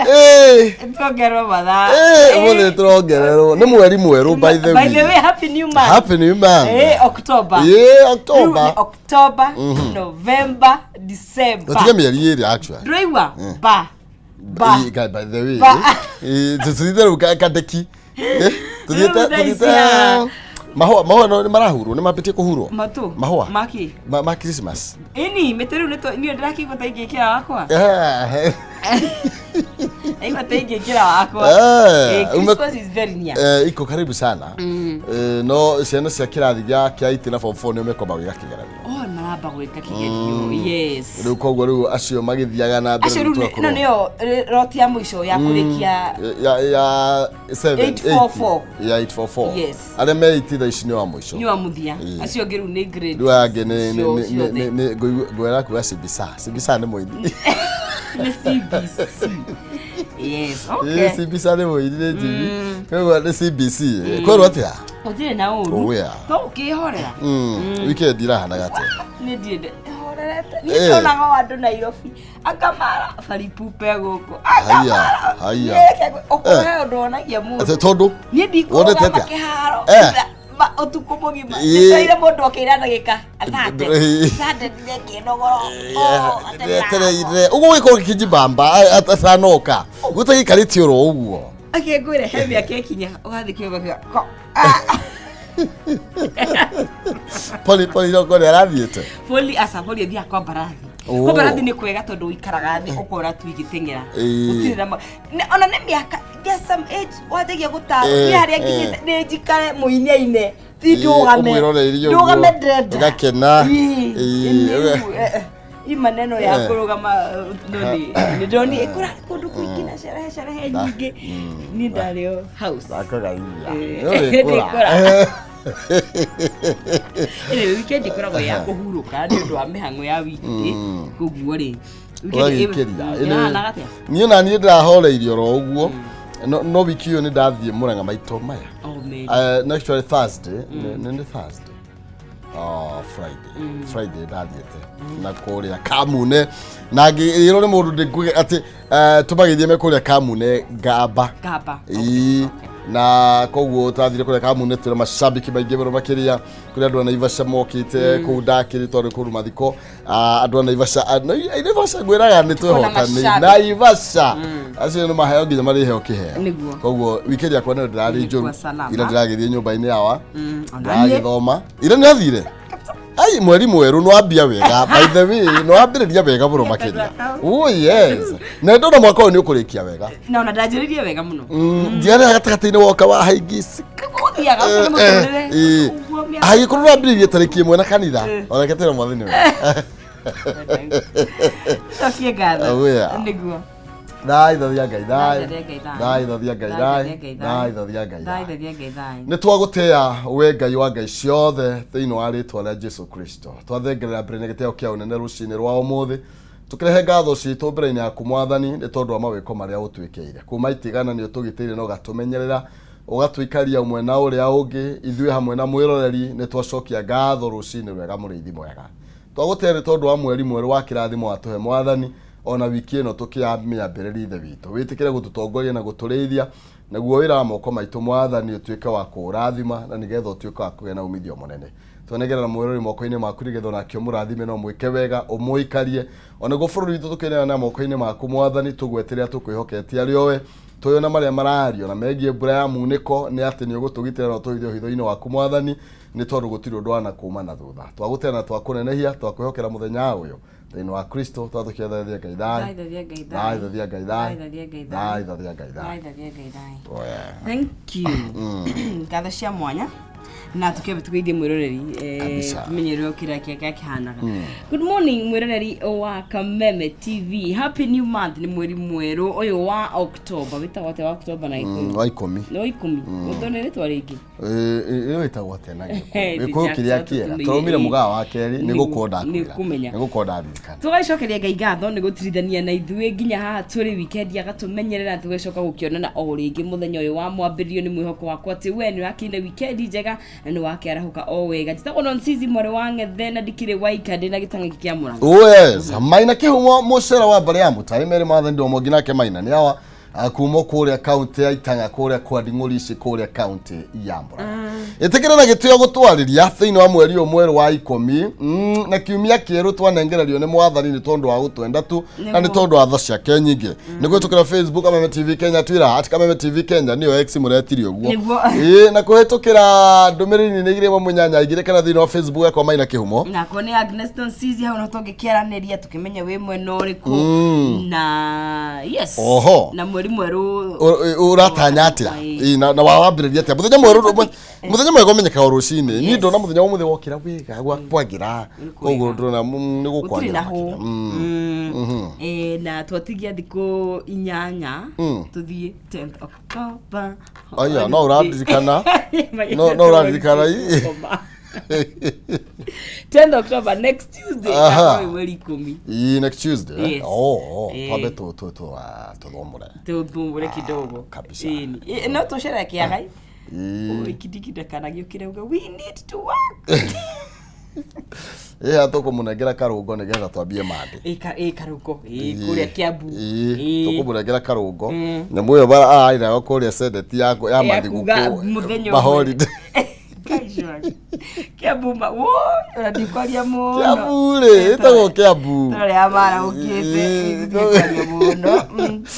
Eh, Tuongerwo mathaa. eh, ũmũthĩ tũrongererwo nĩ mweri mwerũ by the By the way. way, happy new month. Happy new month. Eh, October. Yeah, Rĩu October. nĩ October, November, December. Gũtige mĩeri ĩrĩ actually. Ndũraigua? Ba. Ba. Ĩ, by the way. Ba. Ĩ, tũthiĩte rĩu kandĩki. Eh, tũthiĩte Rĩu thaa ici tũthiĩte haha. mahũa mahũa no nĩ marahurwo nĩ mambĩtie kũhurwo. Matũ. Mahũa. Maki. Ma Christmas. Ĩni, mĩtĩ rĩu nĩ niĩ ndĩrakĩigua ta ingĩkĩra wakwa. Eh, Ndaigua ta ingĩkĩra wakwa. Eh, Eh, Christmas is very near. Eh, iko karibu sana. Eh, no ciana cia kĩrathi gĩa kĩa 8 na form 4 nĩo mekwamba gwĩka kĩgeranio. Oh, maramba gwĩka kĩgerio. Yes. Rĩu koguo rĩu acio magĩthiaga na mbere Acio rĩu rĩu ĩno tũgakorwo- nĩyo roti ya mũico ya kũrĩkia ya 7 844. ya 844. Yes. Arĩa me 8 thaa ici nĩ wa mũico. nĩ wa mũthia. Ĩĩ. Acio angĩ rĩu nĩ grade. Rĩu aya angĩ nĩ Cio- ciothe. nĩ ngwĩra kuga CBSA. CBSA nĩ mũini. Nĩ CBC. Yes, Ĩĩ, okay. CBSA nĩ mũini nĩ njigi. Koguo nĩ CBC. Kwerwo atĩa? Gũtirĩ na ũru. Oh, yeah. To ũkĩhorera. Weekend irahanaga atĩa? Nĩ ndiende horerete. Niĩ Eh. ndonaga o andũ Nairobi. Akamara baripupe gũkũ. Haiya, Akamara. haiya. Ũkũhe ũndũ wonagia mũndũ. Atĩ tondũ Niĩ Wonete ndikũrũgama atĩa? kĩharo. Eh. Ũtukũ mũgima. Ĩĩ. Nĩtwaire mũndũ okĩira ndagĩka athate. Ĩĩ. Sande ndinekĩnogoro. Oh, atĩ etereire ũguo gĩkorwo gĩkĩnjibamba atanoka gũtagĩikarĩte oro ũguo. Akĩngwĩre he mĩaka ĩkinya ũgathiĩ kĩũga kĩuga ko. Poli poli iroko nĩ arathiĩte. Poli aca poli athiaga kwa mbarathi. Oh. Kwa mbarathi nĩ kwega tondũ ũikaraga thĩ ũkona tu igĩteng'era. Ĩĩ. Gũtirĩ na ona nĩ mĩaka there's some age wanjagia gũtarwo. Eh, Niĩ harĩa eh. nginyĩte nĩ njikare mũinaine ti Ĩĩ, ndũgame. ũmwĩroreire ũguo, Ndũgame ndĩrenda. ũgakena. Ĩĩ, Ĩĩ, ĩĩ, rĩu, eh, eh, i maneno ya Eh. kũrũgama no nĩ nĩ ndonire kũrarĩ kũndũ kũingĩ na sherehe sherehe nyingĩ. Niĩ ndarĩ o house. Ndakũgaithia. Ĩĩ. Nĩ ũrĩkũra. Ndĩkũra. Anyway, weekend ĩkoragwo ya kũhurũka nĩ ũndũ wa mĩhang'o ya wiki koguo rĩ weekend Ũragĩkĩria. ĩrahanaga atĩa? Niĩ na niĩ ndĩrahoreirie oro ũguo. No wiki ĩyo nĩ ndathiĩ Mũrang'a maito maya. Oh, man. No actually Thursday, nĩ Thursday. Oh, Friday. Friday ndathiĩte na kũrĩa Kamune na ngĩrwo nĩ mũndũ ndĩnguge atĩ tũmagĩthiĩ me kũrĩa Kamune Ngamba. Ngamba. Ĩĩ, na koguo twathire kũrĩa Kamune twĩna macambĩki maingĩ mũno makĩria kũrĩa andũ a Naivasha mokĩte kũu ndakĩrĩ twarĩ kũu mathiko. Ah, andũ a Naivasha ah, Naivasha ngwĩraga nĩ twĩhotanĩ mashabiki. Naivasha acio nĩ maheo nginya marĩheo kĩheo. Nĩguo. Koguo weekend yakwa nĩyo ndĩrarĩ Nĩkuwa njũru salama. ira ndĩragĩthiĩ nyũmba-inĩ yawa Ona niĩ. ndĩragĩthoma ira nĩ athire ai mweri mwerũ nĩwambia wega by the way nĩwambĩrĩria wega mũno makĩria. Oh yes, na ndona mwaka ũyũ nĩ ũkũrĩkia wega. Na ona ndanjĩrĩirie wega mũno. Ndiarĩ gatagatĩ-inĩ woka wa haingisi. Gũthiaga ũcio nĩ mũtũrĩre. Ũguo mĩaka- Angĩkorwo nĩwambĩrĩirie tarĩki 1 na kanitha onake tĩra mwathani wega. Cokie ngatho. Oh, yeah. Nĩguo. Thai thathia Ngai thai. Thaithia Ngai thai. Thai thathia Ngai Thaithia thai. Ngai Thai thathia Ngai thai. Thaithia Ngai thai. Nĩ twagũtĩa we Ngai wa ngai ciothe thĩinĩ wa rĩtwa rĩa Jesu Kristo. Twathengerera mbere na gĩtĩo kĩa ũnene rũcinĩ rwa ũmũthĩ tũkĩrehe ngatho citũ mbere-inĩ yaku mwathani nĩ tondũ wa mawĩko marĩa ũtwĩkĩire. Kuma itigana nĩ ũtũgitĩire na ũgatũmenyerera ũgatũikaria ũmwe na ũrĩa ũngĩ ithuĩ hamwe na mwĩroreri nĩ twacokia ngatho rũcinĩ rwega mũrĩithi mwega. Twagũtĩa nĩ tondũ wa mweri mwerũ wa kĩrathimo watũhe mwathani ona wiki ĩno tũkĩamĩambĩrĩria ithe witũ. Wĩtĩkĩre gũtũtongoria na gũtũrĩithia naguo wĩra wa moko maitũ mwathani ũtuĩke wa kũũrathima na nĩgetha ũtuĩke wa kũgĩa na umithio mũnene. Twanengerera mwĩrori moko-inĩ maku nĩgetha onake ũmũrathime na ũmwĩke wega ũmũikarie onaguo bũrũri witũ tũkĩneana moko-inĩ maku mwathani tũgwete rĩrĩa tũkwĩhoketie arĩ owe tũyũ na marĩa marario na megiĩ mbura ya munĩko nĩ atĩ nĩ ũgũtũgitĩra na ũtũhithe ũhitho-inĩ waku mwathani nĩ tondũ gũtirĩ ũndũ wanakũma na thutha. Twagũtĩa na twakũnenehia twakwĩhokera mũthenya ũyũ thĩinĩ wa Kristo twatũkia thaithia Ngai thai. Thaithia Ngai thai. Thaithia Ngai thai. Thaithia Ngai thai. Thaithia Ngai thai. Thaithia Ngai thai. Oh, yeah. Thank you. Ngatho cia mwanya na tukiambe tugeithie mwiroreri Kabisa. tumenye ũrĩa kĩrĩa kĩake kĩhanaga. Good morning mwiroreri wa Kameme TV. Happy new month, nĩ mweri mwerũ ũyũ wa October. Wĩtagwo atĩa wa October na Gĩkũyũ? Wa 10. Nĩ wa 10. Ũtone rĩtwa rĩngĩ. Ĩyo ĩtagwo atĩa na Gĩkũyũ? Gĩkũyũ kĩrĩa kĩega tũraumire mũgaa wa kerĩ nĩ gũkorwo ndakwĩra Nĩ kũmenya. nĩ gũkorwo ndaririkana. Tũgacokeria Ngai ngatho nĩ gũtirithania na ithuĩ nginya haha tũrĩ weekend agatũmenyerera tũgacoka gũkĩonana o rĩngĩ mũthenya ũyũ wa mwambĩrĩrio. Nĩ mwĩhoko wakwa atĩ we nĩ ũrakĩina weekend njega Na nĩ wakĩarahũka o wega. Njĩtagwo Nonsizi mwarĩ wa Ng'ethe na ndikĩrĩ waika, ndĩ na gĩtang'eki kĩa Mũrang'a. Oh yes, Maina Kĩhumo mũcera wa mbarĩ ya Mũtai Mary Mwathani Ndũmũngi nake Maina nĩ awa kuma kũrĩa kaunti ya Itang'a kũrĩa kwa Nding'ũri-ici kũrĩa kaunti ya Murang'a. Ĩtĩkĩra na gĩtĩo gũtwarĩria thĩinĩ wa mweri ũyũ mwerũ wa ikũmi na kiumia kĩerũ twanengererio nĩ Mwathani nĩ tondũ wa gũtwenda tu na nĩ tondũ wa tha ciake nyingĩ. Nĩ kũhĩtũkĩra Facebook Kameme TV Kenya, Twitter at Kameme TV Kenya nĩyo X mũretire ũguo. Nĩguo. Ĩĩ, na kũhĩtũkĩra ndũmĩrĩri nĩ igĩrĩ ĩmwe mũnyanya igĩrĩ kana thĩinĩ wa Facebook yakwa Maina Kĩhumo. Nako nĩ Agnes Nonsizi, hau no tũngĩkĩaranĩria tũkĩmenye wĩ mwena ũrĩkũ na yes. Oho. Na mweri mwerũ Ũratanya atĩa? Ĩĩ. Ĩĩ, na wambĩrĩria atĩa mũthenya mwerũ? Mũthenya mwega ũmenyekaga o rũcinĩ. Niĩ ndona mũthenya wa ũmũthĩ wokĩra wega gwakwagĩra, koguo ndĩrona nĩ gũtirĩ gũkwagĩra na hũ. makĩria. Eh, na twatigia thikũ 8 tũthiĩ 10th October. Aya, no ũrandirikana. No ũrandirikana. 10th October, next Tuesday. Aha. Akorwo wĩ mweri 10. Ĩĩ, next Tuesday, eh? Yes. Oh, Eh. twambe tũthomore tũthũmũre kidogo. Kabisa. Ĩni. No tũcerekeaga Ĩĩ. ikindikindakana gĩũkĩre uge we need to work. Ĩĩ, tũkũmũnengera karũngo nĩgetha twambie mande. Ĩ karũngo ĩ kũrĩa Kiambu. Ĩĩ, tũkũmũnengera karũngo nyamũ ĩyo arĩ nayo kũrĩa cendeti ya Ya mathigũkũ kuga mũthenya ũmwe. maholiday. Kiambu ma wo ona ndikwaria mũno. Kiambu rĩ, ĩtagwo Kiambu. Tũrĩa marahũkĩte ndikwaria mũno.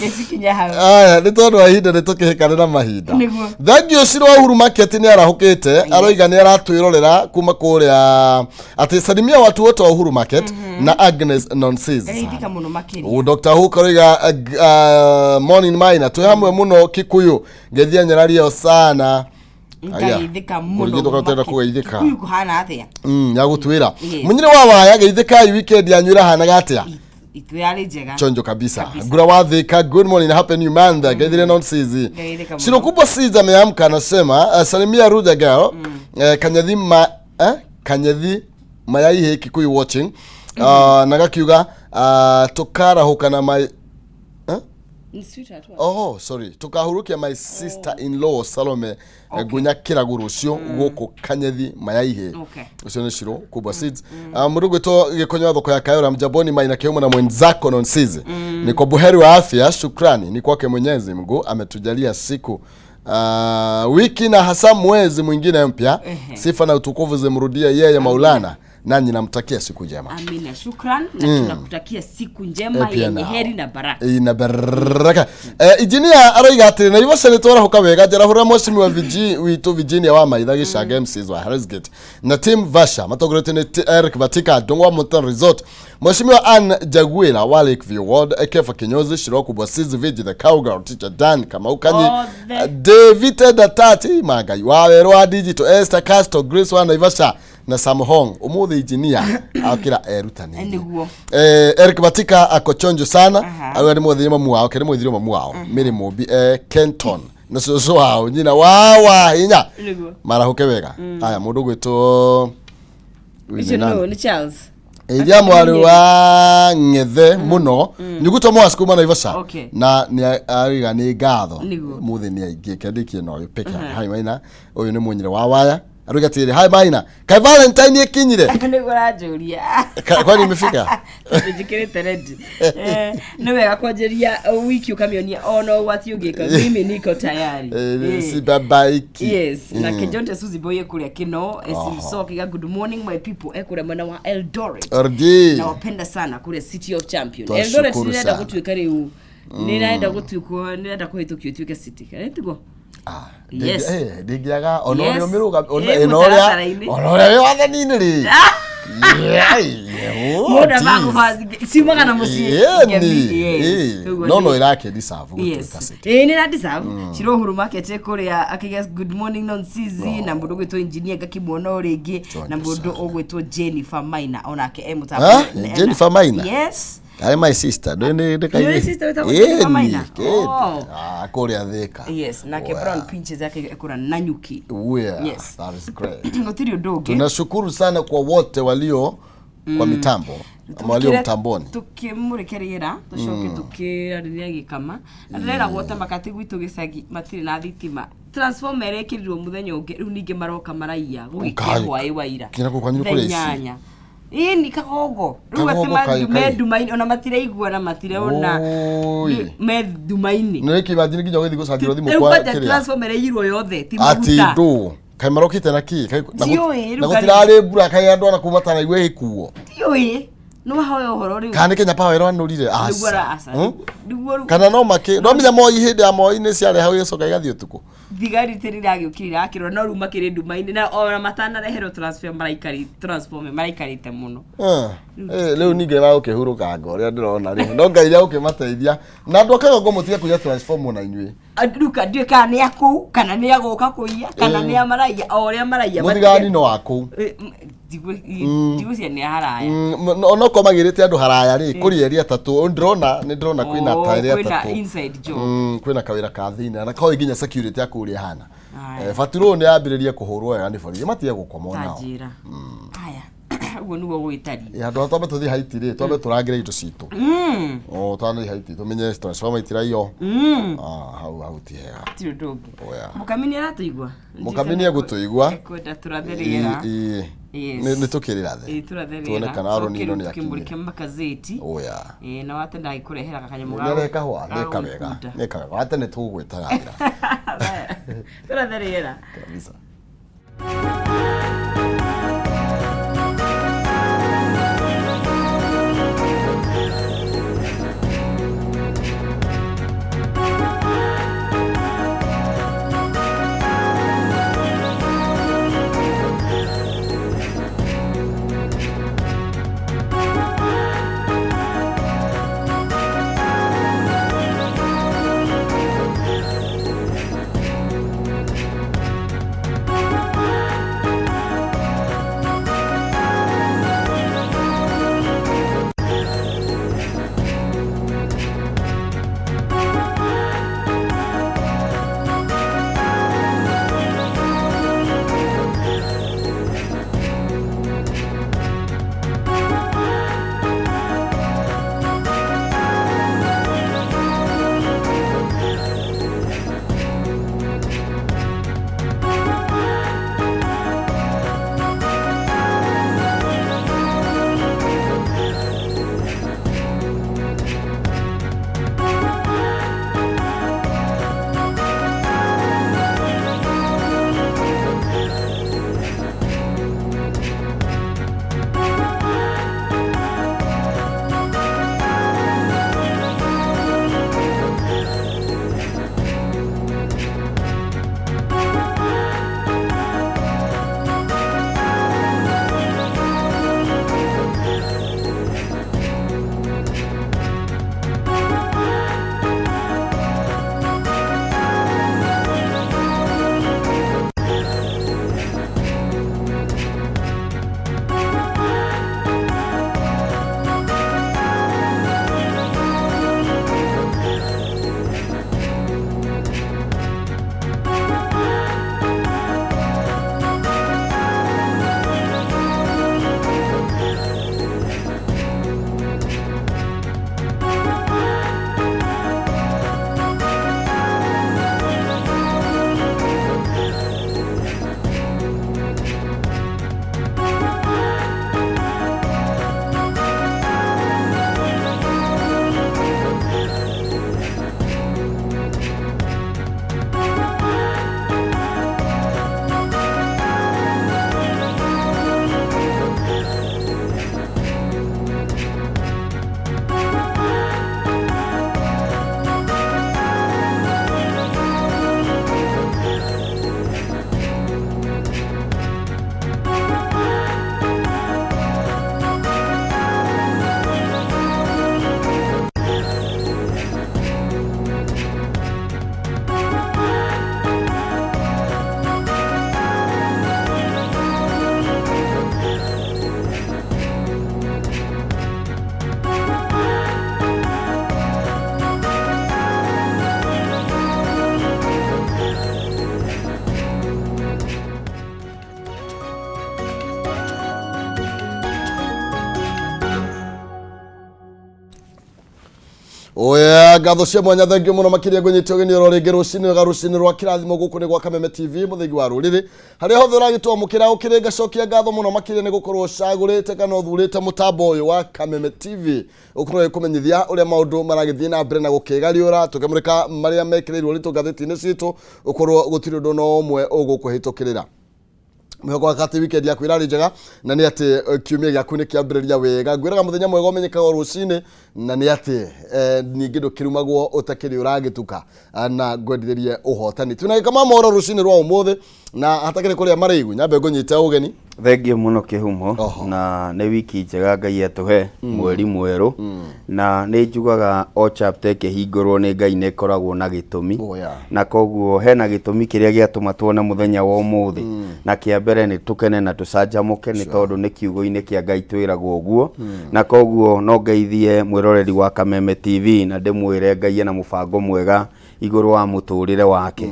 Gĩcikinya hau. Aya, nĩ tondũ wa ihinda nĩ tũkĩhĩkane na mahinda. Nĩguo. Thank you. Ciro wa Uhuru Market nĩ arahũkĩte, aroiga nĩ aratwĩrorera kuma kũrĩa, atĩ salimia watu wote wa Uhuru Market na Agnes Nonsiz. Geithĩka mũno makĩria. Dr. Hook aroiga morning Maina, twĩ hamwe mũno Kikuyu, ngeithia nyarario sana. Aya. Ngageithĩka mũno. Kũrigitwo kana tũrenda makĩria. kũgeithĩka. Kikuyu kũhana atĩa? Ya gũtwĩra Yes. mũnyire wa waya, geithĩkai, weekend yanyu ĩrahanaga atĩa? Itu yarĩ njega. Chonjo kabisa. Gura wadhika, good morning, happy new month. Gaithire Nonsizi. Geithĩka mũno. Shiro kubwa Siza ameamka, anasema salimia Ruja girl, Kanyethi ma Kanyethi mayai Kikuyu watching, na gakiuga tukarahuka na my Ni sweetheart wa- Oh, sorry, tukahurukia my sister in law Salome, okay. Ngunya kiragu rucio guku Kanyethi mayaihe. Okay. Ucio nĩ Shiro kubwa Seeds. Mũndũ gwĩtwo Gĩkonyo thoko ya Kayora mjaboni Maina Kĩhumo na mwenzako Nonsizi. Niko buheri wa afya, shukrani ni kwake Mwenyezi Mungu ametujalia siku wiki na hasa mwezi mwingine mpya. Sifa na utukufu zimrudie yeye Maulana, nanyi namtakia siku njema. Amina, shukran na tunakutakia siku njema Eh, pia yenye nao. heri na baraka. Ina baraka. Injinia aroiga atĩ Naivasha nĩ twarahũka wega, njarahũra mheshimiwa VG witũ Virginia wa Maitha Gĩcanga MCs wa Harrisgate na team Vasha matongoretio nĩ Eric Batika Ndung'u wa Mountain Resort, mheshimiwa Ann Jaguira wa Lakeview Ward, Kefa Kinyozi Shiroku Bwasizi Viji the Cowgirl Teacher Dan Kamau Kanyi, Othe. David Datati Mangai wa werũ wa Digital, Esther Castro, Grace wa Naivasha na Sam Hong. Ũmũthĩ injinia akĩra erutanĩirie. Nĩguo. Eric Batika ako chonjo sana. Aha. Auga nĩ mwothirie mamu wao kere mwothirie mamu wao Mary Mũmbi, Kenton na cũcũ wao nyina wa hinya. Nĩguo. Marahũke wega. Aya, mũndũ gwĩtwo Ũcio nũ? Nĩ Charles. Ithia mwarĩ wa Ng'ethe mũno Nyuguto Mwas kuma Naivasha. Okay. Na nĩ ariga nĩ ngatho. Nĩguo. Mũthĩ nĩ aingĩ kĩandĩkie na ũyũ peke yake. Hai Maina, ũyũ nĩ mũnyire wa waya, aruga atĩrĩrĩ, hi Maina, kaĩ Valentine ĩkinyire? Nĩguo ũranjũria. Kwani imefika? Tondũ njĩkĩrĩte ready. Nĩ wega kwanjĩria wiki ũkamĩonia ona ũgwati ũngĩka, mimi niko tayari. Si babaiki. Yes, na Kejonte Suzy Boy ekũrĩa Kĩno Esisokiga, good morning my people, ekũrĩa mwena wa Eldoret. RD. Nawapenda sana kũrĩa City of Champion. Twashukuru Eldoret nĩrenda sana. gũtuĩka rĩu, nĩrenda gũtuĩkwo, nĩrenda kũhĩtũkio ĩtuĩke city, kana tiguo? Yes. Ndingĩaga ona Yes. ũrĩa ũmĩrũga ona Ĩ, ona ũrĩa mũtaratara-inĩ. ona ũrĩa wĩ wathani-inĩ rĩ. Yeah, yeah, oh, Mũndũ jeez. amagũbanga ciumaga na mũciĩ. Ĩni, Ngemi, yes. ĩ. Ũguo No ĩrakĩ deserve Yes. gũtuĩka city. Ĩĩ nĩ deserve. Shiro Uhuru Market kũrĩa akĩgĩa good morning Nonsizi na mũndũ ũgwĩtwo engineer ngakĩmuona o rĩngĩ Chonjo na mũndũ sana. ũgwĩtwo Jennifer Maina onake e Ah, mũtambo. Jennifer Maina? Yes. Arĩ my sister. Ndĩ Nĩ sister wĩtagwo Jennifer Maina? Oh. Kũrĩa Thĩka. Yes, nake Brown Pinches yake ekũra Nanyuki. Yeah, Yes. that is great. Gũtirĩ ũndũ ũngĩ. Tunashukuru sana kwa wote walio kwa mitambo ama walio mtamboni. Tukĩmũrĩke rĩera tũcoke tũkĩarĩria gĩkama na ndĩreragwo ta makati gwitũ gĩcagi matirĩ na thitima. Transformer ĩrekĩrirwo mũthenya ũngĩ, rĩu ningĩ maroka maraiya gũgĩkĩa Ngai. hwaĩ wa ira. Nginya kũu kwanyu nĩ Thaa kũrĩ ici? 8. Ĩni Kagongo. Rĩu atĩ Kagongo, kaĩ, me kaĩ. nduma-inĩ ona matiraiguana matirona. Oi. Me nduma-inĩ. Nĩ rĩki imagine nginya ũgĩthiĩ gũcanjĩrwo thimũ Rĩu kwa kwanja kĩrĩa. transformer ĩraiyirwo yothe ti Ati maguta. ndũ. Kaĩ marokĩte na kĩ? Kaĩ na Ndiũĩ, rĩu na karĩ- gũtirarĩ mbura kaĩ andũ ona kuu matanaigua ĩkuo. Ndiũĩ. No mahoya ũhoro rĩu. Kana nĩ Kenya Power ĩranũrire? Nĩguo Aca. aca. Hmm? Nĩguo rĩu Kana no makĩ no menya Moi hĩndĩ ya Moi nĩ ciarehagwo igĩcoka igathiĩ ũtukũ. Thigari tĩ rĩragĩũkire irakĩrora no rĩu makĩrĩ nduma-inĩ na ona matanareherwo transfer maraikari transformer maraikarĩte mũno. Ah, rĩu ningĩ magũkĩhurũkanga ũrĩa ndĩrona rĩu no Ngai nĩagũkĩmateithia na andũ a Kagongo mũtige kũiya transformer na inyuĩ. Rĩu ndiũĩ kana nĩ akũu kana nĩ agũka kũiya kana nĩ amaraiya o ũrĩa maraiya. Mũthigani no akũu. Ndigwĩciria nĩ haraya. Onokorwo magĩrĩte andũ haraya rĩ, kũrĩ erĩ atatũ ndĩrona, nĩ ndĩrona kwĩna Oh, ta erĩ kwĩna atatũ. inside job. Kwĩna kawĩra ka thĩinĩ na koĩ nginya security ya kũrĩa hana. Aya. Baturũ nĩ yambĩrĩrie kũhũrwo wega nĩ borithi matige gũkoma onao. Tanjĩra haya ũguo nĩguo gũgĩtariĩ. Handũ ha twambe tũthiĩ haiti rĩ, twambe tũrangĩre indo citũ. O twanathiĩ haiti tũmenye transformer itiraiywo. Ah, hau hau ti hega. Ti ũndũ ũngĩ. Oya. Mũkami nĩ aratũigua. Mũkami nĩ egũtũigua. Ekwenda tũrathe rĩera. Ĩ, ĩ. Yes. Nĩ tũkĩrĩra Ĩ, thĩ. tũrathe Tuone rĩera. kana Aaron Ino nĩ Tũkĩmũrĩke akinyire. makazeti. Oya. Ĩ, na watenda agĩkũrehera kanyamũ Nĩ areka hwa, nĩka wega. gũikunda. Nĩka wega. Wate nĩ tũgwĩtaga wĩra. Tũrathe rĩera. Kabisa. Oya, ngatho cia mwanya, thengio mũno makĩria. Ngũnyite ũgeni oro rĩngĩ rũcinĩ wega, rũcinĩ rwa kĩrathimo. Gũkũ nĩ gwa Kameme TV, mũthingi wa rũrĩrĩ, harĩa hothe ũragĩtwamũkĩra ũkĩrĩ. Ngacokia ngatho mũno makĩria nĩ gũkorwo ũcagũrĩte kana ũthurĩte mũtambo ũyũ wa Kameme TV ũkorwo ũkũmenyithia ũrĩa maũndũ maragĩthiĩ na mbere na gũkĩgariũra, tũkĩmũrĩka marĩa mekĩrĩirwo ritũ ngathĩti-inĩ citũ, ũkorwo gũtirĩ ũndũ no ũmwe ũgũkũhĩtũkĩrĩra. Mwĩhoko wa atĩ weekend yaku ĩrarĩ njega na nĩ atĩ kiumia gĩaku nĩ kĩambĩrĩria wega. Ngwĩraga mũthenya mwega ũmenyekaga o rũcinĩ, na nĩ atĩ ningĩ ndũkĩrumagwo ũtakĩrĩ ũragĩtuka. Na ngwendithĩrie ũhotani. Twĩna gĩkama moro rũcinĩ rwa ũmũthĩ na hatakĩrĩ kũrĩa marĩigu, nyambe ngũnyite ũgeni. Thengio mũno, Kĩhumo. Oho. Na nĩ wiki njega Ngai atũhe, mweri mwerũ, na nĩ njugaga o chapter ĩkĩhingũrwo nĩ Ngai nĩ ĩkoragwo na gĩtũmi. Oh, yeah. Na koguo hena gĩtũmi kĩrĩa gĩatũma tuone mũthenya wa ũmũthĩ, na kĩa mbere nĩ tũkene na tũcanjamũke nĩ tondũ nĩ kiugo-inĩ kĩa Ngai twĩragwo ũguo. Na koguo no ngeithie mwĩroreri wa Kameme TV na ndĩmwĩre Ngai ena mũbango mwega igũrũ wa mũtũrĩre wake.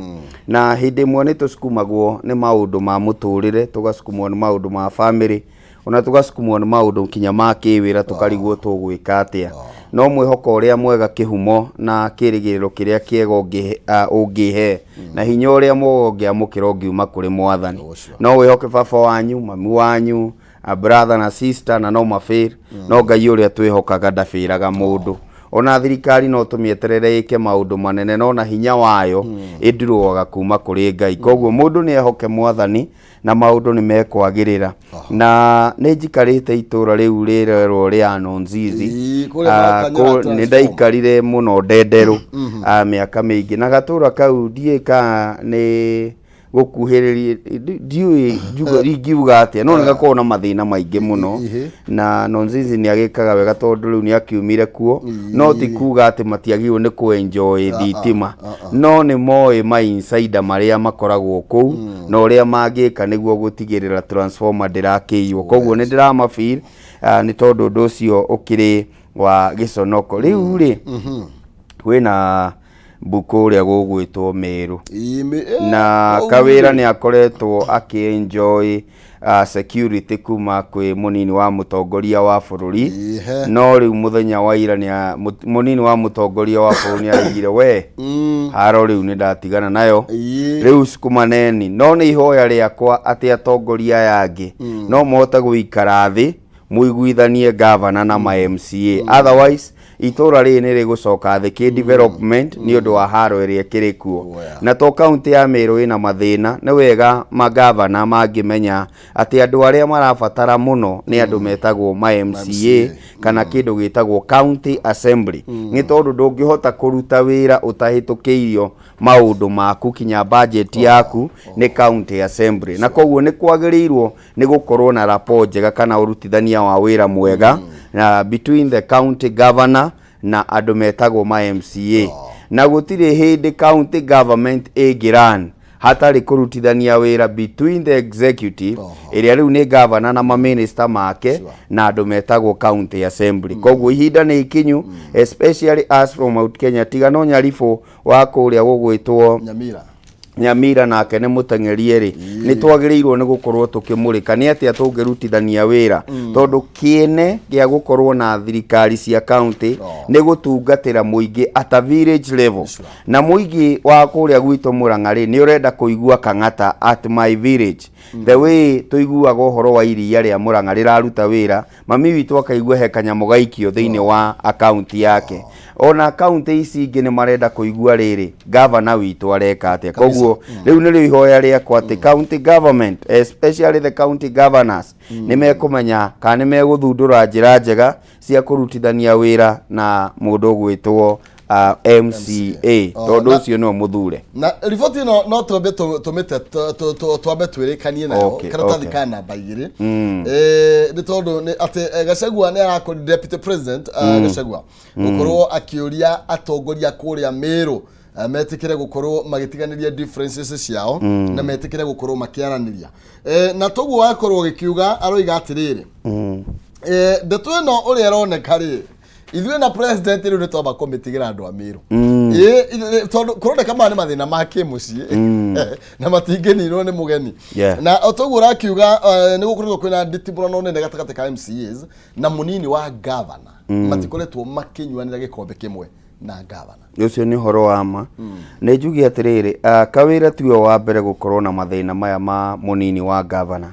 Na hĩndĩ ĩmwe nĩ tũsukumagwo nĩ maũndũ ma mũtũrĩre, tũgasukumwo nĩ maũndũ ma family, ona tũgasukumwo nĩ maũndũ nginya ma kĩwĩra, tũkarigwo tũgwĩka atĩa. No mwĩhoko ũrĩa mwega, Kĩhumo, na kĩrĩgĩrĩro kĩrĩa kĩega ũngĩhe na hinya ũrĩa mwega ũngĩamũkĩra ũngiuma kũrĩ Mwathani. No wĩhoke baba wanyu, mami wanyu, a brother na sister, na no mafail, no Ngai ũrĩa twĩhokaga ndabĩraga mũndũ. Ona thirikari no tũmĩeterere ĩke maũndũ manene, no na hinya wayo ĩndirũaga kuma kũrĩ Ngai. Koguo mũndũ nĩ ehoke Mwathani na maũndũ nĩ mekwagĩrĩra. Na nĩ njikarĩte itũra rĩu rĩrerwo rĩa Nonzizi. Ĩĩ, kũrĩa marakanyũra nĩ transform. Ndaikarire mũno ndenderũ mĩaka mĩingĩ na gatũra kau ndiĩ ka nĩ gũkuhĩrĩria, ndiũĩ ingiuga atĩa, no nĩ gakoragwo na mathĩna maingĩ mũno. Na Nonzizi nĩ agĩkaga wega tondũ rĩu nĩ akiumire kuo, no ti kuga atĩ matiagĩrĩirwo nĩ kũ-enjoy thitima, no nĩ moĩ ma insider marĩa makoragwo kũu na ũrĩa mangĩka nĩguo gũtigĩrĩra transformer ndĩrakĩiywo. Koguo nĩ ndĩramafeel nĩ tondũ ũndũ ũcio ũkĩrĩ wa gĩconoko. Rĩu rĩ, kwĩna mbuku ũrĩa gũgwĩtwo Meru na Kawĩra nĩ akoretwo akĩ-enjoy security kuma kwĩ mũnini wa mũtongoria wa bũrũri. No rĩu mũthenya wa ira mũnini wa mũtongoria wa bũrũri nĩ araigire we haro rĩu nĩ ndatigana nayo. Rĩu sukumaneni. No nĩ ihoya rĩakwa atĩ atongoria aya angĩ no mahote gũikara thĩ mũiguithanie gavana na ma MCA, otherwise itũra rĩrĩ nĩ rĩgũcoka thĩ kĩ development nĩ ũndũ wa haro ĩrĩa ĩkĩrĩ kuo. Na to kaunti ya Meru ĩna mathĩna, nĩ wega magavana mangĩmenya atĩ andũ arĩa marabatara mũno nĩ andũ metagwo ma MCA kana kĩndũ gĩtagwo county assembly, nĩ tondũ ndũngĩhota kũruta wĩra ũtahĩtũkĩirio maũndũ maku kinya budget yaku nĩ county assembly. Na koguo nĩ kwagĩrĩirwo nĩ gũkorwo na rapport njega kana ũrutithania wa wĩra mwega na between the county governor na andũ metagwo ma MCA. Na gũtirĩ hĩndĩ county government ĩngĩrun hatarĩ kũrutithania wĩra between the executive, ĩrĩa rĩu nĩ governor na maminista make, na andũ metagwo county assembly. Koguo ihinda nĩ ikinyu, especially us from Mount Kenya, tiga no Nyaribũ wa kũrĩa gũgwĩtwo Nyamira. Nyamira, nake nĩ mũteng'erie rĩ, nĩ twagĩrĩirwo nĩ gũkorwo tũkĩmũrĩka nĩ atĩa tũngĩrutithania wĩra, tondũ kĩene gĩa gũkorwo na thirikari cia county nĩ gũtungatĩra mũingĩ at a village level. Na mũingĩ wa kũrĩa gwitũ Mũrang'a rĩ, nĩ ũrenda kũigua Kang'ata at my village, the way tũiguaga ũhoro wa iria rĩa Mũrang'a rĩraruta wĩra, mami witũ akaigua he kanyamũ gaikio thĩinĩ wa akaunti yake. Ona kaunti ici ingĩ nĩ marenda kũigua rĩrĩ, gavana witũ areka atĩa. Koguo rĩu nĩrĩo ihoya rĩakwa atĩ county government, especially the county governors, nĩ mekũmenya kana nĩ megũthundũra njĩra njega cia kũrutithania wĩra na mũndũ ũgwĩtwo MCA, tondũ ũcio nĩwe mũthure. Na riboti ĩno no twambe tũmĩte twambe twĩrĩkanie nayo karatathi ka namba 2. Nĩ tondũ nĩ atĩ Gachagua nĩ arakũ deputy president Gachagua gũkorwo akĩũria atongoria kũrĩa Meru metĩkĩre gũkorwo magĩtiganĩria differences ciao na metĩkĩre gũkorwo makĩaranĩria. Na toguo wakorwo gĩkiuga aroiga atĩrĩrĩ, ndeto ĩno ũrĩa ĩroneka rĩ, ithuĩ na president rĩu nĩ twamba kũmĩtigĩra andũ a Meru. Ĩ, tondũ kũroneka maya nĩ mathĩna ma kĩmũciĩ na matingĩninwo nĩ mũgeni. Na o toguo ũrakiuga, nĩ gũkoretwo kwĩna nditimũrano nene gatagatĩ ka MCAs na mũnini wa gavana, matikoretwo makĩnyuanĩra gĩkombe kĩmwe. Na gavana. Ũcio nĩ ũhoro wa ma. Nĩ njuge atĩrĩrĩ, Kawĩra tiwe wa mbere gũkorwo na mathĩna maya ma mũnini wa gavana.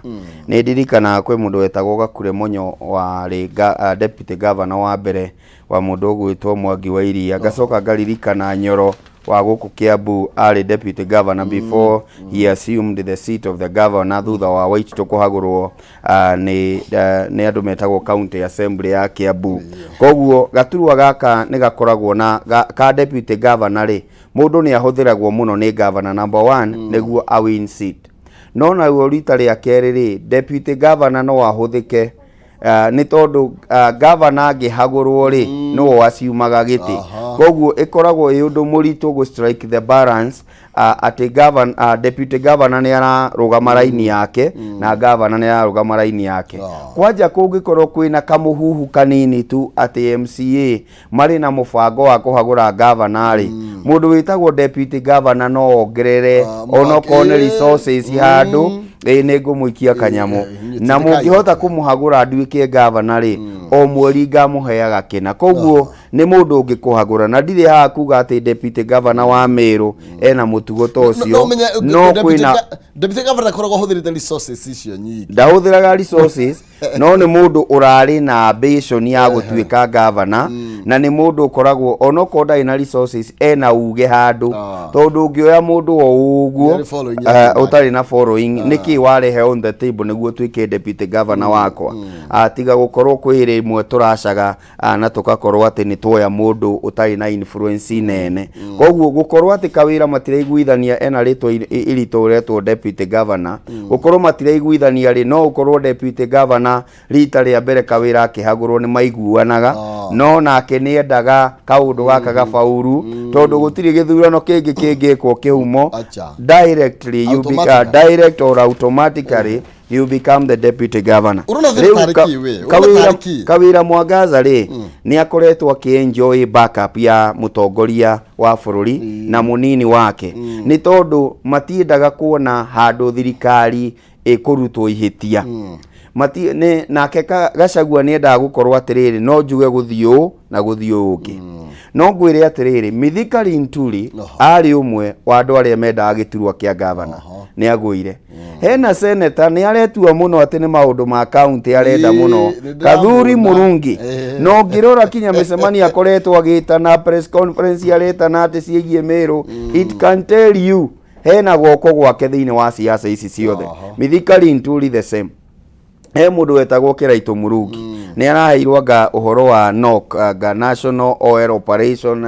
Nĩ ndirikanaga kwĩ mũndũ wetagwo Gakure Monyo warĩ deputy governor wa mbere wa mũndũ ũgwĩtwo Mwangi wa Iria. Ngacoka ngaririkana Nyoro wa gũkũ Kiambu arĩ deputy governor before he assumed the seat of the governor thutha wa Waititũ kũhagũrwo nĩ andũ metagwo county assembly ya Kiambu. Koguo gaturwa gaka nĩ gakoragwo na ka deputy governor rĩ, mũndũ nĩ ahũthĩragwo mũno nĩ governor number one nĩguo a win seat. No naruo rita rĩa kerĩ rĩ, deputy governor no ahũthĩke nĩ tondũ governor angĩhagũrwo rĩ, nĩwe waciumaga gĩtĩ. Koguo ĩkoragwo ĩ ũndũ mũritũ gũ strike the balance atĩ deputy governor nĩ ararũgama raini yake na governor nĩ ararũgama raini yake. Kwanja kũngĩkorwo kwĩna kamũhuhu kanini tu atĩ MCA marĩ na mũbango wa kũhagũra governor rĩ, mũndũ wĩtagwo deputy governor no ongerere onokorwo nĩ resources handũ, ĩ nĩ ngũmũikia kanyamũ na mũngĩhota kũmũhagũra nduĩke governor rĩ, o mweri ngamũheaga kĩna. Koguo nĩ mũndũ ũngĩkũhagũra, na ndirĩ haha kuga atĩ deputy governor wa Meru ena mũtugo ta ũcio. No kwĩna Deputy governor akoragwo ahũthĩrĩte resources icio nyingĩ. Ndahũthĩraga resources, no nĩ mũndũ ũrarĩ na ambition ya gũtuĩka governor, na nĩ mũndũ ũkoragwo onokorwo ndarĩ na resources ena uge handũ, tondũ ũngĩoya mũndũ o ũguo Nĩ following yake. Ũtarĩ na following, nĩkĩ warehe on the table nĩguo ũtuĩke deputy governor wakwa? Tiga gũkorwo kwĩ rĩmwe tũracaga na tũgakorwo atĩ nĩ tuoya mũndũ ũtarĩ na influence nene. Koguo gũkorwo atĩ Kawĩra matiraiguithania, ena rĩtwa iritũ ũretwo deputy governor, gũkorwo matiraiguithania rĩ, no ũkorwo deputy governor rita rĩa mbere Kawĩra akĩhagũrwo nĩ maiguanaga, no nake nĩ endaga kaũndũ gaka gabauru, tondũ gũtirĩ gĩthurano kĩngĩ kĩngĩkwo kĩhumo. Acha. Directly you be, Automatically. Direct or automatically you become the deputy governor. Ũrona Rĩu thirikari kĩ we? Ũrona Kawĩra tarĩ kĩ? Kawĩra Mwangaza rĩ, nĩ akoretwo akĩ-enjoy backup ya mũtongoria wa bũrũri na mũnini wake, nĩ tondũ matiendaga kuona handũ thirikari ĩkũrutwo ihĩtia. Mati nĩ nake Gachagua nĩ endaga gũkorwo atĩrĩrĩ, no njuge gũthiĩ ũũ na gũthiĩ ũũ ũngĩ. No ngwĩre atĩrĩrĩ, Mithika Linturi arĩ ũmwe wa andũ arĩa mendaga gĩturwa kĩa gavana, nĩ agũire. Hena seneta nĩ aretua mũno atĩ nĩ maũndũ ma kaunti arenda mũno, nĩ ndĩramwona. Kathuri Murungi. No ngĩrora kinya mĩcemanio akoretwo agĩtana, press conference aretana atĩ ciĩgiĩ Meru, it can tell you hena guoko gwake thĩinĩ wa siasa ici ciothe. Mithika Linturi the same. He mũndũ wetagwo Kĩraitũ Mũrungi, nĩ araheirwo anga ũhoro wa NOC, anga National Oil Operation,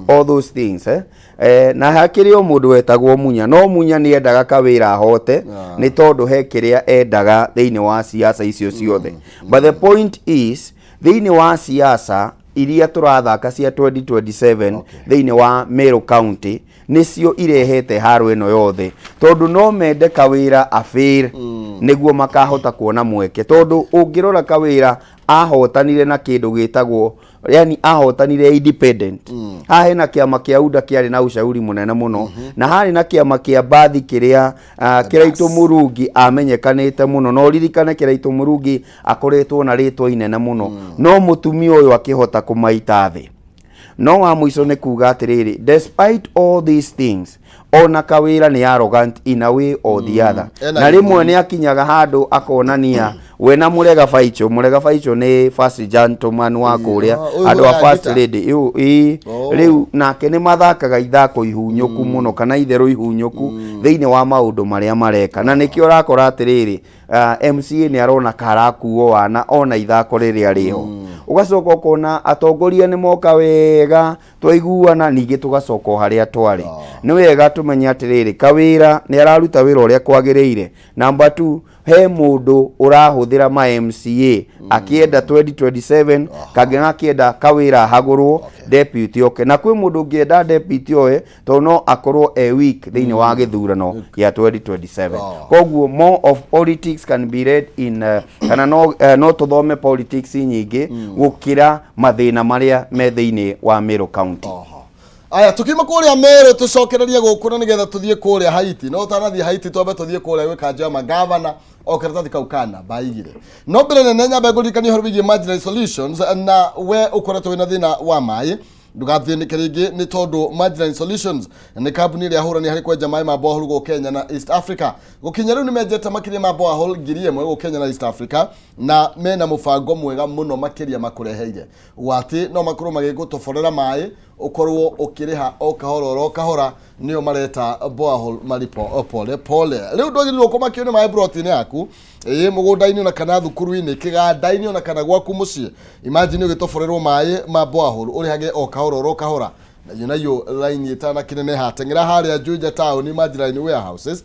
all those things, eh? Na hakĩrĩ o mũndũ wetagwo Munya, no Munya nĩ endaga Kawĩra ahote, nĩ tondũ he kĩrĩa endaga thĩinĩ wa siasa icio ciothe. But the point is, thĩinĩ wa siasa iria tũrathaka cia 2027 thĩinĩ wa Meru County, nĩcio irehete haro ĩno yothe, tondũ no mende Kawĩra afail nĩguo makahota kuona mweke, tondũ ũngĩrora Kawĩra ahotanire na kĩndũ gĩtagwo, yani ahotanire independent. Haha hena kĩama kĩa UDA kĩarĩ na ushauri mũnene mũno, na harĩ na kĩama kĩa Mbathi kĩrĩa Kĩraitũ Mũrungi amenyekanĩte mũno. Na ũririkane Kĩraitũ Mũrungi akoretwo na rĩtwa inene mũno, no mũtumia ũyũ akĩhota kũmaita thĩ. No wa mũico nĩ kuga atĩrĩrĩ, despite all these things, ona Kawĩra nĩ arrogant in a way or the other. Ena Na rĩmwe gĩthũri. nĩ akinyaga handũ akonania we na Mũrega Baicho. Mũrega Baicho nĩ first gentleman wa kũrĩa, Ũyũ andũ a ũrĩa first guitar. lady. Ĩĩ. Rĩu nake nĩ mathakaga ithako ihunyũku mũno kana itherũ ihunyũku thĩinĩ wa maũndũ marĩa mareka, na nĩkĩo ũrakora atĩrĩrĩ, MCA nĩ arona karakuo wana ona ithako rĩrĩa rĩho. Ũgacoka ũkona atongoria nĩ moka wega, twaiguana, ningĩ tũgacoka o harĩa twarĩ. Nĩ wega tũmenye atĩrĩrĩ, Kawĩra nĩ araruta wĩra ũrĩa kwagĩrĩire. Number two, he mũndũ ũrahũthĩra ma MCA akĩenda 2027 kangĩ akĩenda Kawĩra ahagũrwo deputy oke, na kwĩ mũndũ ũngĩenda deputy oe tondũ no akorwo e weak thĩinĩ wa gĩthurano gĩa 2027. Koguo more of politics can be read in kana no tũthome politics nyingĩ gũkĩra mathĩna marĩa me thĩinĩ wa Meru County. Aya, tukiuma kũrĩa Meru tũcokererie gũkũ na nĩgetha tũthiĩ kũrĩa Haiti. No ũtanathiĩ Haiti, twambe tũthiĩ kũrĩa gwĩ kanjũ ya magavana o karatathi kau kana baigire. No mbere nene nyambe ngũririkanie ũhoro wĩgiĩ Marginal Solutions, na we ũkoretwo wĩna thĩna wa maĩ. Ndũgathĩnĩke rĩngĩ nĩ tondũ Majiline Solutions nĩ kambuni ĩrĩa hũrani harĩ kwenja maĩ ma borehole gũkũ Kenya na East Africa. Gũkinya rĩu nĩ menjete makĩria ma borehole 1000 gũkũ Kenya na East Africa, na mena mũbango mwega mũno makĩria makũreheire wa atĩ no makorwo magĩgũtoborera maĩ ũkorwo ũkĩrĩha o kahora oro kahora, nĩyo mareta borehole malipo pole pole. Rĩu ndwagĩrĩirwo kũmakio nĩ maĩ broti-inĩ yaku, ĩĩ mũgũnda-inĩ ona kana thukuru-inĩ, kĩganda-inĩ ona kana gwaku mũciĩ. Imagine ũgĩtoborerwo maĩ ma borehole ũrĩhage o kahora oro kahora, nayo nayo raini ĩtanakĩneneha. Teng'era harĩa Juja town, Majiline warehouses,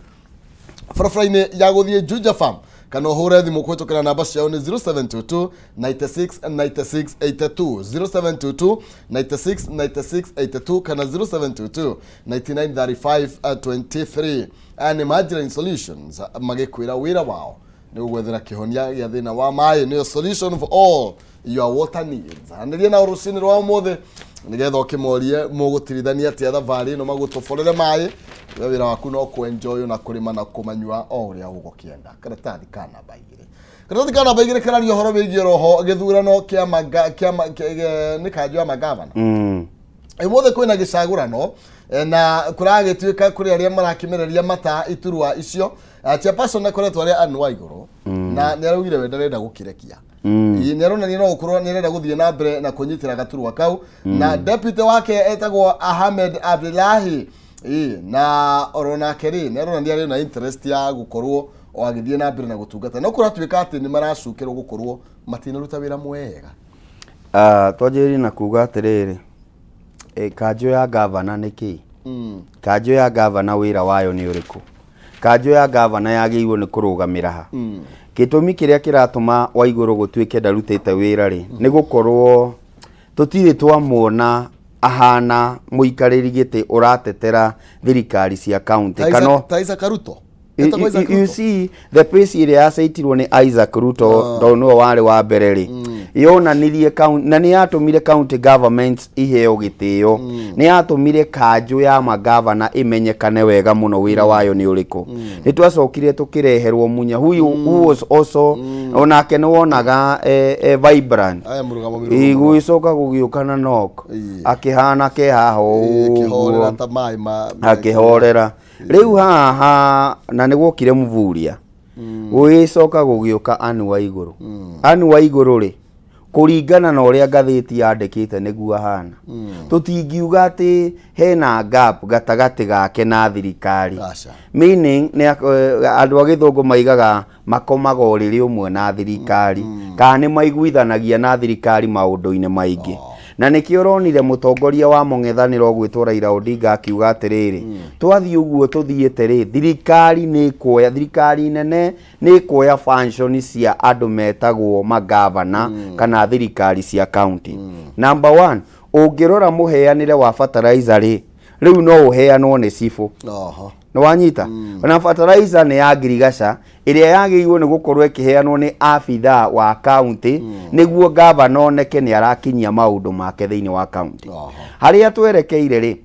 barabara-inĩ ya gũthiĩ Juja Farm, kana ũhũre thimũ kũhĩtũkĩra namba ciao nĩ 0722 96 96 82, 0722 96 96 82 kana 0722 99 35 23. Aya nĩ Majiline Solutions magĩkwĩra wĩra wao nĩ gũgwethera kĩhonia gĩa thĩna wa maĩ, nĩyo solution for all your water needs. Anĩria nao rũcinĩ rwa ũmũthĩ nĩgetha ũkĩmorie mũgũtirithania atĩa thabarĩ ĩno magũtoborere maĩ. We wĩra waku no kũ-enjoy na kũrĩma na kũmanyua o ũrĩa ũgũkĩenda. Karatathi ka namba 2, karatathi ka namba 2 kararia ũhoro wĩgiĩ roho gĩthurano kĩa maga kĩa nĩ kanjũ ya magavana. Ũmũthĩ kwĩna gĩcagũrano, na kũragĩtuĩka kũrĩ arĩa marakĩmereria mata iturwa icio. Chairperson akoretwo arĩ Anne Waigũrũ, na nĩ araugire we ndarenda gũkĩrekia. Ĩĩ, nĩ aronania no gũkorwo nĩ arenda gũthiĩ na mbere na kwĩnyitĩra gaturwa kau, na deputy wake etagwo Ahmed Abdullahi. Ĩĩ, na oro nake rĩ, nĩ aronania arĩ na interest ya gũkorwo o agĩthiĩ na mbere na gũtungata, no kũratuĩka atĩ nĩ maracukĩrwo gũkorwo matinaruta wĩra mwega. Twanjĩrĩrie na kuga atĩrĩrĩ, kanjũ ya gavana nĩ kĩĩ? Kanjũ ya gavana wĩra wayo nĩ ũrĩkũ? Kanjũ ya gavana yagĩrĩirwo nĩ kũrũgamĩra ha? Gĩtũmi kĩrĩa kĩratũma Waigũrũ gũtuĩke ndarutĩte wĩra rĩ, nĩ gũkorwo tũtirĩ twamuona ahana mũikarĩri gĩtĩ ũratetera thirikari cia county kana Ta Isaac Ruto. You, Etagwo Isaac you Ruto. see the pace ĩrĩa yaceitirwo nĩ Isaac Ruto, tondũ nĩwe warĩ wa mbere rĩ, yonanirie na nĩ yatũmire county governments iheo gĩtĩo, nĩ yatũmire kanjũ ya magavana ĩmenyekane wega mũno wĩra wayo nĩ ũrĩkũ. Nĩ twacokire tũkĩreherwo Munya, who was also onake nĩ wonaga vibrant. Aya mũrũgamo Ĩ, mĩrũgamo. Gũgĩcoka gũgĩũka na nok akĩhana ke haha Kĩhorera ũguo ta maĩ ma akĩhorera rĩu haha, na nĩ gwokire Mũvuria, gũgĩcoka gũgĩũka Anne Waigũrũ. Anne Waigũrũ rĩ, kũringana na ũrĩa ngathĩti yandĩkĩte nĩguo ahana, tũtingiuga atĩ hena gap gatagatĩ gake na thirikari. Aca. Meaning nĩ andũ a gĩthũngũ maigaga makomaga ũrĩrĩ ũmwe na thirikari, kana nĩ maiguithanagia na thirikari maũndũ-inĩ maingĩ, na nĩkĩo ũronire mũtongoria wa mũng'ethanĩro ũgwĩtwo Raila Odinga akiuga atĩrĩrĩ, twathiĩ ũguo tũthiĩte rĩ, thirikari nĩ ĩkuoya, thirikari nene nĩ ĩkuoya function cia andũ metagwo magavana kana thirikari cia county. Number one, ũngĩrora mũheanĩre wa fertilizer rĩ, rĩu no ũheanwo nĩ cibũ. Nĩ wanyita? Na fertilizer nĩ ya ngirigaca ĩrĩa yagĩrĩirwo nĩ gũkorwo ĩkĩheanwo nĩ abithaa wa county, nĩguo gavana oneke nĩ arakinyia maũndũ make thĩinĩ wa county. Harĩa twerekeire rĩ,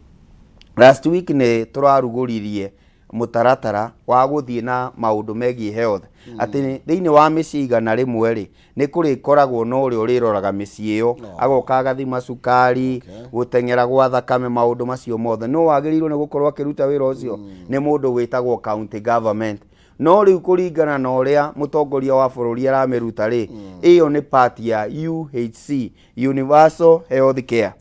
last week nĩ tũrarugũririe mũtaratara wa gũthiĩ na maũndũ megiĩ health, atĩ thĩinĩ wa mĩciĩ 100 rĩ, nĩ kũrĩkoragwo na ũrĩa ũrĩroraga mĩciĩ ĩyo, agoka agathima cukari, gũteng'era gwa thakame, maũndũ macio mothe. No wagĩrĩirwo nĩ gũkorwo akĩruta wĩra ũcio nĩ mũndũ wĩtagwo county government. No rĩu kũringana na ũrĩa mũtongoria wa bũrũri aramĩruta rĩ, ĩyo nĩ part ya UHC, Universal Health Care,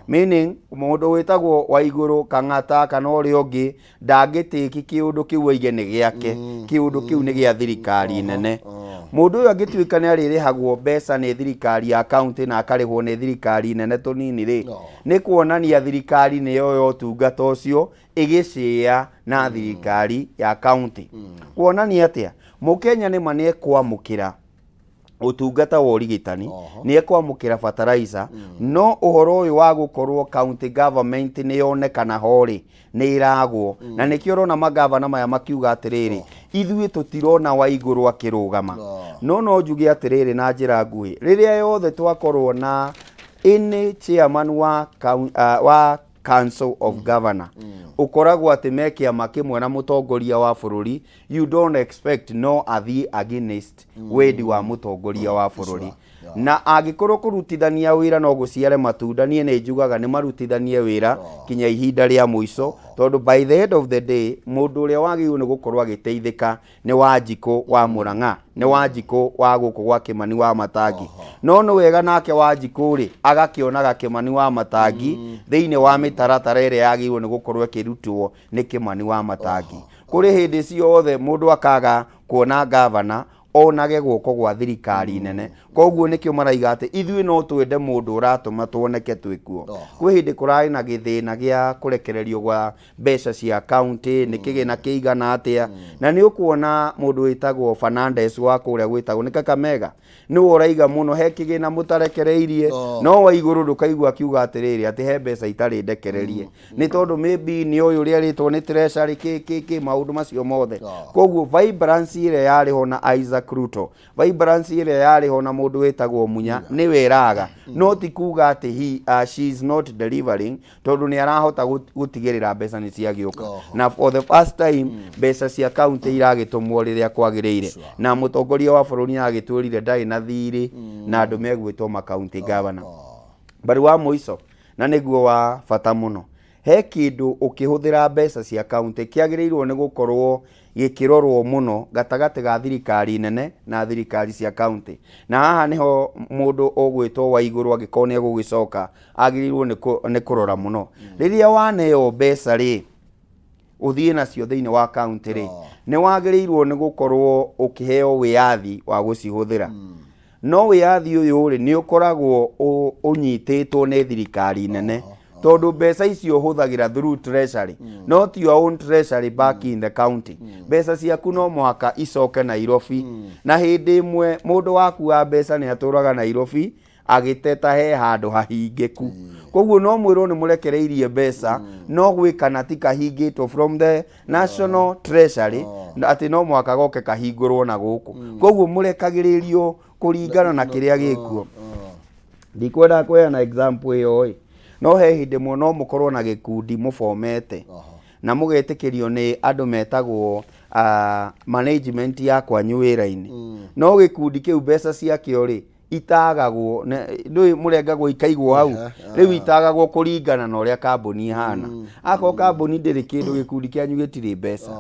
meaning mũndũ wĩtagwo Waigũrũ, Kang'ata kana ũrĩa ũngĩ ndangĩtĩki kĩũndũ kĩu oige nĩ gĩake. Kĩũndũ kĩu nĩ gĩa thirikari nene. Mũndũ ũyũ angĩtuĩka nĩ arĩrĩhagwo mbeca nĩ thirikari ya county na akarĩhwo nĩ thirikari nene tũnini rĩ, nĩ kuonania thirikari nĩyo ya ũtungata ũcio ĩgĩcĩa na thirikari ya county. Kuonania atĩa? Mũkenya nĩ ma nĩ ekwamũkĩra ũtungata wa ũrigitani, nĩ ekwamũkĩra fertilizer, no ũhoro ũyũ wa gũkorwo county government nĩ yonekana ho rĩ, nĩ ĩragwo. Na nĩkĩo ũrona magavana maya makiuga atĩrĩrĩ, ithuĩ tũtirona Waigũrũ akĩrũgama. No njuge atĩrĩrĩ na njĩra nguhĩ, rĩrĩa yothe twakorwo na any chairman wa council of governor ũkoragwo atĩ me kĩama kĩmwe na mũtongoria wa bũrũri, you don't expect no athiĩ against wendi wa mũtongoria wa bũrũri. Na angĩkorwo kũrutithania wĩra no gũciare matunda, niĩ nĩ njugaga nĩ marutithanie wĩra kinya ihinda rĩa mũico, tondũ by the end of the day mũndũ ũrĩa wagĩrĩirwo nĩ gũkorwo agĩteithĩka nĩ Wanjikũ wa Mũrang'a, nĩ Wanjikũ wa gũkũ gwa Kĩmani wa Matangi. No nĩ wega nake Wanjikũ rĩ agakĩonaga Kĩmani wa Matangi thĩinĩ wa mĩtaratara ĩrĩa yagĩrĩirwo nĩ gũkorwo ĩkĩrutwo nĩ Kĩmani wa Matangi. Kũrĩ hĩndĩ ciothe mũndũ akaga kuona gavana onage guoko gwa thirikari nene. Koguo nĩkĩo maraiga atĩ ithuĩ no twende mũndũ ũratũma tuoneke twĩkuo. Kwĩ hĩndĩ kũrarĩ na gĩthĩna gĩa kũrekererio gwa mbeca cia county, nĩ kĩgĩna kĩigana atĩa, na nĩ ũkuona mũndũ wĩtagwo Fernandes wa kũrĩa gwĩtagwo nĩ Kakamega, nĩwe ũraiga mũno he kĩgĩna mũtarekereirie, no wa igũrũ ndũkaigua akiuga atĩrĩrĩ atĩ he mbeca itarĩ ndekererie, nĩ tondũ maybe nĩ ũyũ ũrĩa erĩtwo nĩ treasury kĩ kĩ kĩ maũndũ macio mothe. Koguo vibrance ĩrĩa yarĩ ho na Isaac Ruto, vibrance ĩrĩa yarĩ ho na mũndũ wĩtagwo Munya nĩwe ĩraga, no ti kuga atĩ she is not delivering, tondũ nĩ arahota gũtigĩrĩra mbeca nĩ ciagĩũka. Na for the first time mbeca cia county iragĩtũmwo rĩrĩa kwagĩrĩire, na mũtongoria wa bũrũri nĩ agĩtwĩrire ndarĩ na thirĩ na andũ megwĩtwo ma county governor. Bari wa mũico, na nĩguo wa bata mũno, he kĩndũ ũkĩhũthĩra mbeca cia county kĩagĩrĩirwo nĩ gũkorwo gĩkĩrorwo mũno gatagatĩ ga thirikari nene na thirikari cia county. Na haha nĩho mũndũ ũgwĩtwo wa igũrũ angĩkorwo nĩ egũgĩcoka agĩrĩirwo nĩ kũrora mũno. Rĩrĩa waneo mbeca rĩ, ũthiĩ nacio thĩinĩ wa county rĩ, nĩ wagĩrĩirwo nĩ gũkorwo ũkĩheo wĩyathi wa gũcihũthĩra. No wĩyathi ũyũ rĩ, nĩ ũkoragwo ũnyitĩtwo nĩ thirikari nene, tondũ mbeca icio ũhũthagĩra through treasury, not your own treasury back in the county. Mbeca ciaku no mũhaka icoke Nairobi, na hĩndĩ ĩmwe mũndũ waku wa mbeca nĩ atũraga Nairobi agĩteta he handũ hahingĩku. Koguo no mwĩrwo nĩ mũrekereirie mbeca, no gwĩkana ti kahingĩtwo from the national treasury, atĩ no mũhaka goke kahingũrwo na gũkũ. Koguo mũrekagĩrĩrio kũringana na kĩrĩa gĩkuo. Ndikwenda kũheana example ĩyo ĩ, no he hĩndĩ ĩmwe no mũkorwo na gĩkundi mũbomete na mũgetĩkĩrio nĩ andũ metagwo management ya kwanyu wĩra-inĩ, no gĩkundi kĩu mbeca ciakĩo rĩ itagagwo ndũĩ mũrengagwo ikaigwo hau. Rĩu itagagwo kũringana na ũrĩa kambuni ĩhana. Akorwo kambuni ndĩrĩ kĩndũ, gĩkundi kĩanyu gĩtirĩ mbeca.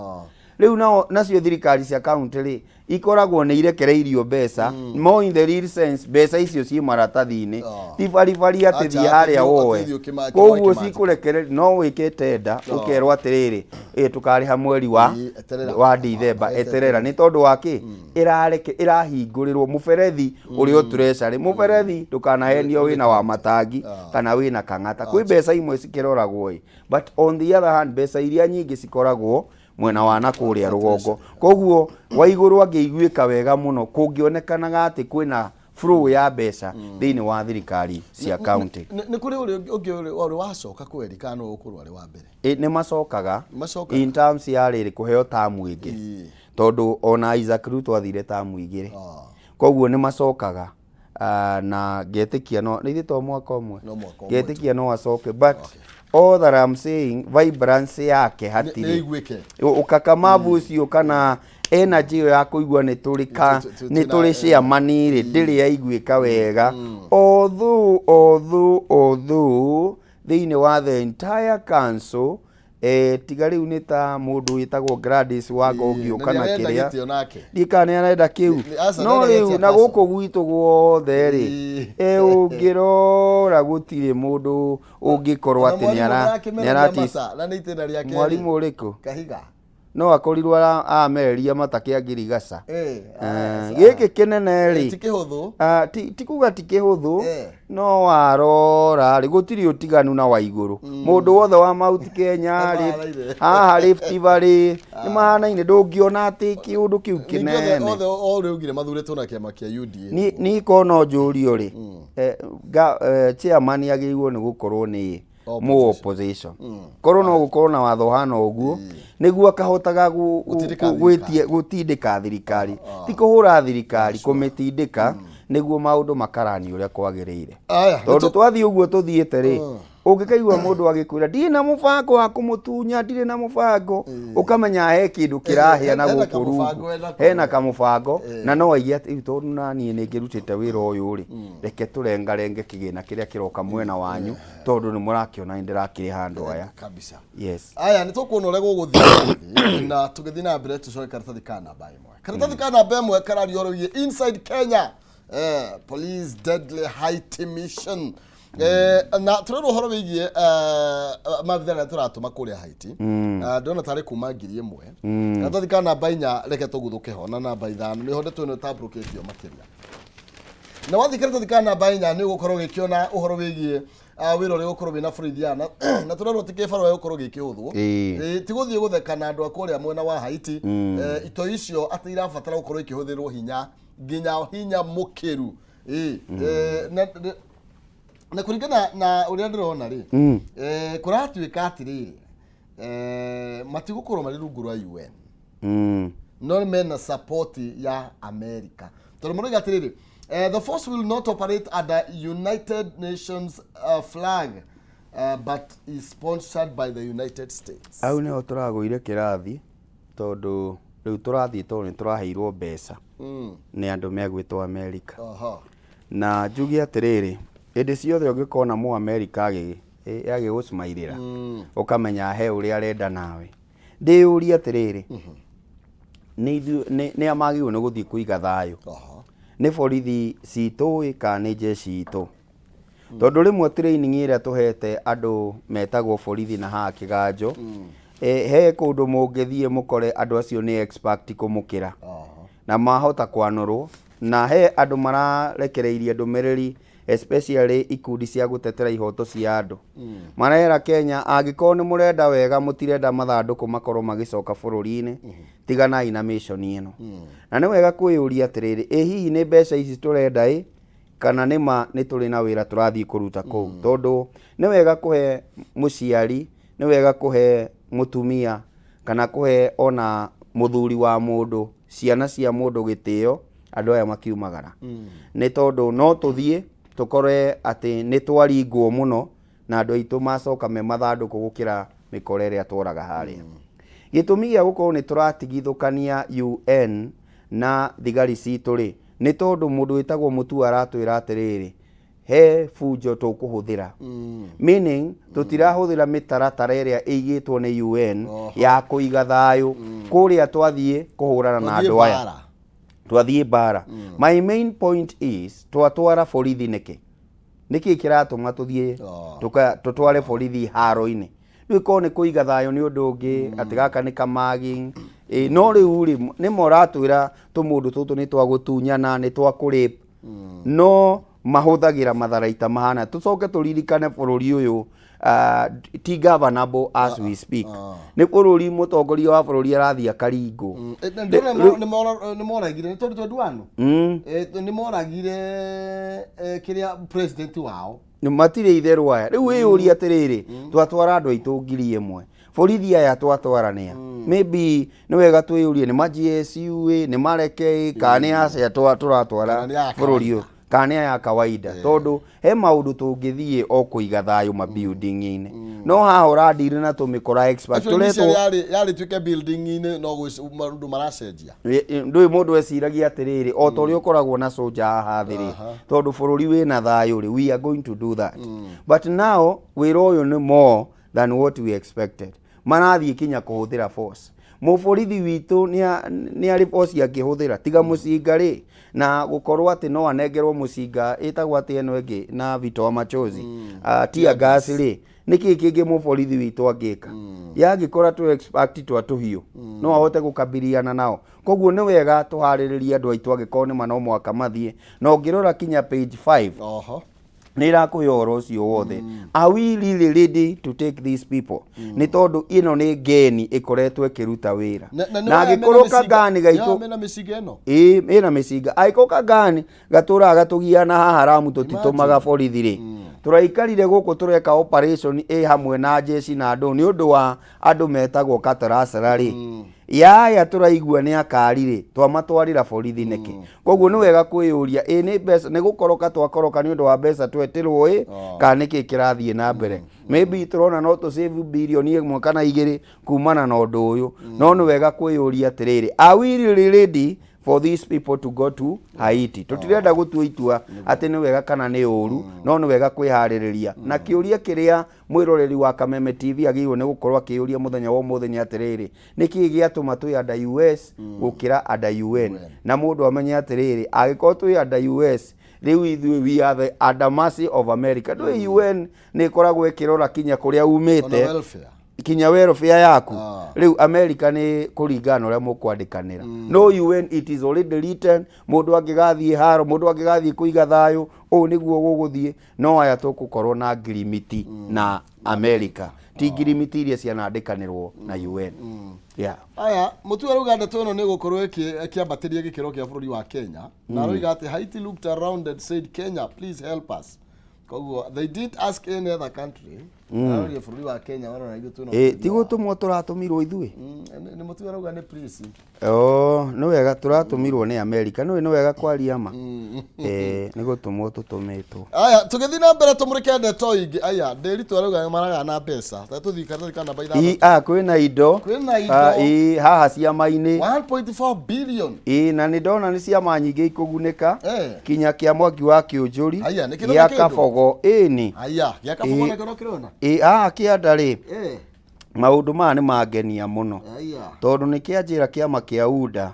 Rĩu nao nacio thirikari cia county rĩ, ikoragwo nĩ irekereirio mbeca more in the real sense, mbeca icio ciĩ maratathi-inĩ, ti baribari atĩ Acha, thiĩ harĩa atĩ woe. thiĩ Koguo ũkĩmanjĩka. cikũrekereria no wĩke tenda, ũkerwo atĩrĩrĩ, ĩ tũkarĩha mweri wa Ĩ, eterera. wa Dithemba. Eterera nĩ tondũ wa kĩ ĩrareke ĩrahingũrĩrwo mũberethi ũrĩa ũtreasury. Mũberethi ndũkanahenio wĩna wa Matangi kana wĩna Kang'ata, kwĩ mbeca imwe cikĩroragwo ĩ, but on the other hand mbeca iria nyingĩ cikoragwo mwena wa na kũrĩa rũgongo. Koguo wa igũrũ angĩiguĩka wega mũno kũngĩonekanaga atĩ kwĩna flow ya mbeca thĩinĩ wa thirikari cia county. Nĩ kũrĩ ũrĩa ũngĩ ũrĩ wacoka kweri kana no ũkũrwo arĩ wa mbere? Ĩ, nĩ macokaga. Macokaga. In terms ya rĩrĩ kũheo tamu ĩngĩ, tondũ ona Isaac Ruto athire tamu 2. Koguo nĩ macokaga. Na ngetĩkia no nĩ ithuĩ to mwaka ũmwe. No mwaka ũmwe. Ngetĩkia no acoke, but all that I'm saying, vibrance yake Nĩ hatirĩ ĩiguĩke. Ũkakamavu ũcio kana energy ĩyo ya kũigua nĩ tũrĩ ka nĩ tũrĩ share money rĩ, ndĩrĩ yaiguĩka wega, although thĩinĩ wa the entire council, tiga rĩu nĩ ta mũndũ wĩtagwo Gladys Wanga ũngĩũka na nĩarenda kĩrĩa gĩtĩo nake. Ndiĩ kana nĩ arenda kĩu. Aca, no ndarenda rĩu gĩtĩo na council. Gũkũ gwitũ guothe rĩ, ũngĩrora gũtirĩ mũndũ ũngĩkorwo Ona atĩ mwarimũ nĩ ara nĩ nĩarakĩmereria mata, na nĩ itĩna rĩa kerĩ. Mwarimũ ũrĩkũ? Kahiga. No akorirwo amereria mata kĩa ngirigaca. Aca. Gĩkĩ kĩnene rĩ, Ti kĩhũthũ. Ah, ti kuga ti kĩhũthũ, no warora rĩ, gũtirĩ ũtiganu na wa igũrũ. Mũndũ wothe wa Mount Kenya rĩ, Nĩmahanaine. Haha Rift Valley nĩ mahanaine, ndũngĩona atĩ kĩũndũ kĩu Ningĩ othe kĩnene. Othe o ũrĩa ugire mathurĩtwo na kĩama kĩa UDA. Ni korwo no njũrio rĩ, chairman agĩrĩirwo nĩ gũkorwo nĩ mũ opposition, korwo no gũkorwo na watho hana ũguo nĩguo akahotaga Gũtindĩka gwĩtia gũtindĩka thirikari, ti kũhũra thirikari, kũmĩtindĩka nĩguo maũndũ makarani ũrĩa kwagĩrĩire. Aya, Tondũ twathiĩ ũguo tũthiĩte rĩ, Ũngĩkaigua mũndũ agĩkwĩra ndirĩ na mũbango wa kũmũtunya, ndirĩ na mũbango, ũkamenya he kĩndũ kĩrahĩa na Hena gũkũ kamũbango rungu, enako. Hena kamũbango, na no aige atĩ rĩu tondũ na niĩ nĩ ngĩrutĩte wĩra ũyũ rĩ, reke tũrengarenge kĩgĩna kĩrĩa kĩroka mwena wanyu, tondũ nĩ mũrakĩona nĩ ndĩrakĩrĩha andũ aya. Kabisa. Yes. Aya, nĩ tũkuona ũrĩa gũgũthiĩ na tũgĩthiĩ na mbere, tũcoke karatathi ka namba 1. Karatathi ka namba 1 kararia ũhoro wĩgiĩ inside Kenya police deadly Haiti mission. Na tũrerwo ũhoro wĩgiĩ maabitha arĩa tũratũma kũrĩa Haiti. Ndĩrona tarĩ kuma 1000. Karatathi ka namba 4, reke tũguthũke ho na namba 5, nĩho ndeto ĩno ĩtambũrũkĩtio makĩria. Na wathiĩ karatathi ka namba 4, nĩ ũgũkorwo ũgĩkĩona ũhoro wĩgiĩ wĩra ũrĩa ũgũkorwo wĩna borithi aya, na tũrerwo ti kĩbarũa gĩgũkorwo gĩkĩhũthwo. Ti gũthiĩ gũtheka na andũ a kũrĩa mwena wa Haiti. Itoi icio atĩ irabatara gũkorwo ikĩhũthĩrwo hinya, nginya hinya mũkĩru. Ĩĩ, na kũringana na ũrĩa ndĩrona rĩ, kũratuĩka atĩrĩrĩ, matigũkorwo marĩ rungu rwa UN, no mena support ya America, tondũ maroiga atĩrĩrĩ, the force will not operate under United Nations flag, but is sponsored by the United States. Hau nĩho tũragũire kĩrathi, tondũ rĩu tũrathiĩ tondũ nĩ tũraheirwo mbeca nĩ andũ megwĩtwo America. Na njuge atĩrĩrĩ, hĩndĩ ciothe ũngĩkona mũ America agĩgũcmairĩra, ũkamenya he ũrĩa arenda nawe. Ndĩyũrie atĩrĩrĩ, nĩ ithuĩ nĩ a magĩrĩirwo nĩ gũthiĩ kũiga thayũ? Nĩ borithi citũ ĩ kana nĩ jeshi itũ? Tondũ rĩmwe training ĩrĩa tũhete andũ metagwo borithi na haha kĩganjo, he kũndũ mũngĩthiĩ mũkore andũ acio nĩ expert kũmũkĩra, na mahota kwanũrwo. Na he andũ mararekereirie ndũmĩrĩri, especially ikundi cia gũtetera ihoto cia andũ, marera Kenya, angĩkorwo nĩ mũrenda wega, mũtirenda mathandũkũ makorwo magĩcoka bũrũri-inĩ, tiganai na mission ĩno. Na nĩ wega kwĩyũria atĩrĩrĩ, ĩ hihi nĩ mbeca ici tũrenda ĩ, kana nĩ ma nĩ tũrĩ na wĩra tũrathiĩ kũruta kũu? Tondũ nĩ wega kũhe mũciari, nĩ wega kũhe mũtumia, kana kũhe ona mũthuri wa mũndũ, ciana cia mũndũ gĩtĩo andũ aya makiumagara, nĩ tondũ no tũthiĩ tũkore atĩ nĩ twaringwo mũno na andũ aitũ macoka me mathandũkũ gũkĩra mĩkora ĩrĩa tworaga harĩa. Gĩtũmi gĩa gũkorwo nĩ tũratigithũkania UN na thigari citũ rĩ, nĩ tondũ mũndũ wĩtagwo Mũtua aratwĩra atĩrĩrĩ, he bunjo tũkũhũthĩra, meaning tũtirahũthĩra mĩtaratara ĩrĩa ĩigĩtwo nĩ UN ya kũiga thayũ kũrĩa twathiĩ kũhũrana na Twathiĩ andũ aya. Mbara. Twathiĩ mbara. My main point is, twatwara borithi nĩkĩ? Nĩkĩ kĩratũma tũthiĩ tũtware borithi haro-inĩ? Rĩu korwo nĩ kũiga thayũ nĩ ũndũ ũngĩ, atĩ gaka nĩ kamagi. Ĩ, no rĩu rĩ, nĩ moratwĩra tũmũndũ tũtũ nĩ twa gũtunyana, nĩ twa kũrape, no mahũthagĩra matharaita mahana. Tũcoke tũririkane bũrũri ũyũ ti governable as we speak. Nĩ bũrũri mũtongoria wa bũrũri arathiĩ akaringwo. Na ndĩrona nĩ moragire nĩ tondũ 21 nĩ moragire kĩrĩa president wao. Nĩ matirĩ itherũ aya. Rĩu wĩyũrie atĩrĩrĩ, twatwara andũ aitũ 1000, borithi aya twatwara nĩa? Maybe nĩ wega twĩyũrie, nĩ ma GSU ĩ, nĩ mareke ĩ, kana nĩ acia tũratwara Kana nĩ aya bũrũri ũyũ, kana nĩ aya kawaida? Tondũ he maũndũ tũngĩthiĩ o kũiga thayũ ma building-inĩ, no haha ũrandiri na tũmĩkora expert Actually, mission tũretwo yarĩ tuĩke building-inĩ, no maũndũ maracenjia. Ndũĩ mũndũ eciragia atĩrĩrĩ, o ta ũrĩa ũkoragwo na soja haha thĩ rĩ, tondũ bũrũri wĩna thayũ rĩ, we are going to do that. But now wĩra ũyũ nĩ more than what we expected. Marathiĩ kinya kũhũthĩra force. Mũborithi witũ nĩ arĩ force angĩhũthĩra tiga mũcinga rĩ, na gũkorwo atĩ no anengerwo mũcinga ĩtagwo atĩ ĩno ĩngĩ na vitoa machozi, tear gas rĩ, nĩkĩ kĩngĩ mũborithi witũ angĩka? Yangĩkora tũ expert twa tũhiũ, no ahote gũkabiliana nao. Koguo nĩ wega tũharĩrĩrie andũ aitũ, angĩkorwo nĩ ma no mũhaka mathiĩ. Na ũngĩrora kinya page 5, nĩ irakũhe ũhoro ũcio wothe. Are we really ready to take these people? Nĩ tondũ ĩno nĩ ngeni ĩkoretwo ĩkĩruta wĩra. Na angĩkorwo kangani gaitũ mena mĩcinga ĩno. Ĩĩ, ĩna mĩcinga. Angĩkorwo kangani gatũraga gatũgiana haha Ramu, tũtitũmaga borithi rĩ, tũraikarire gũkũ tũreka operation ĩ hamwe na jeshi na andũ nĩ ũndũ wa andũ metagwo kataracara rĩ. Yaya tũraigua nĩ akari rĩ, twamatwarĩra borithi nĩkĩ? Koguo nĩ wega kwĩyũria, ĩ nĩ mbeca, nĩ gũkoroka twakoroka nĩ ũndũ wa mbeca twetĩrwo ĩ, kana nĩkĩ kĩrathiĩ na mbere? Maybe tũrona no tũ save birioni ĩmwe kana igĩrĩ kumana na ũndũ ũyũ, no nĩ wega kwĩyũria atĩrĩrĩ, are we really ready for these people to go to Haiti? Tũtirenda gũtua itua atĩ nĩ wega kana nĩ ũru, no nĩ wega kwĩharĩrĩria. Na kĩũria kĩrĩa mwĩroreri wa Kameme TV agĩrĩirwo nĩ gũkorwo akĩyũria mũthenya wa ũmũthĩ nĩ atĩrĩrĩ, nĩkĩ gĩatũma twĩ under US gũkĩra under UN? Na mũndũ amenye atĩrĩrĩ, angĩkorwo twĩ under US rĩu ithuĩ we are the under mercy of America. Ndũĩ UN nĩ ĩkoragwo ĩkĩrora kinya kũrĩa umĩte, Ona welfare. Kinya welfare yaku. Ah. Rĩu America nĩ kũringana na ũrĩa mũkwandĩkanĩra, no UN it is already written. Mũndũ angĩgathiĩ haro, mũndũ angĩgathiĩ kũiga thayũ, ũũ nĩguo gũgũthiĩ. No aya tũgũkorwo na ngirimiti na America, ti ngirimiti iria cianandĩkanĩrwo na UN, yeah. Aya, mũtu arauga ndeto ĩno nĩ ĩgũkorwo ĩkĩambatĩria gĩkĩro kĩa bũrũri wa Kenya, na aroiga atĩ Haiti looked around and said, "Kenya, please help us." Koguo they didn't ask any other country. Aroria bũrũri wa Kenya marona ithuĩ twĩna Ĩ, ti gũtũmwo tũratũmirwo ithuĩ? Nĩ mũtu arauga nĩ please. Oh, nĩ wega tũratũmirwo nĩ America. Nĩ nĩ wega kwaria ma. Eh, nĩ gũtũmwo tũtũmĩtwo. Aya, tũgĩthiĩ na mbere tũmũrĩke ndeto ingĩ. Aya, ndĩritũ arauga maraga na mbeca. Ta tũthiĩ karatathi ka namba 6. Ah, kwĩna indo. Kwĩna indo. Ah, ĩ, haha ciama-inĩ. 1.4 billion. Ĩ, na nĩ ndona nĩ ciama nyingĩ ikũgunĩka. Eh. Kinya kĩa Mwangi wa Kĩũnjũri. Aya, nĩ kĩrona Gĩa kĩndũ? Kabogo, ĩni. Aya, gĩa Kabogo nakĩo no kĩrona. Ĩ, haha kĩanda rĩ, maũndũ maya nĩ mangenia mũno. Aya. Tondũ nĩ kĩanjĩra kĩama kĩa UDA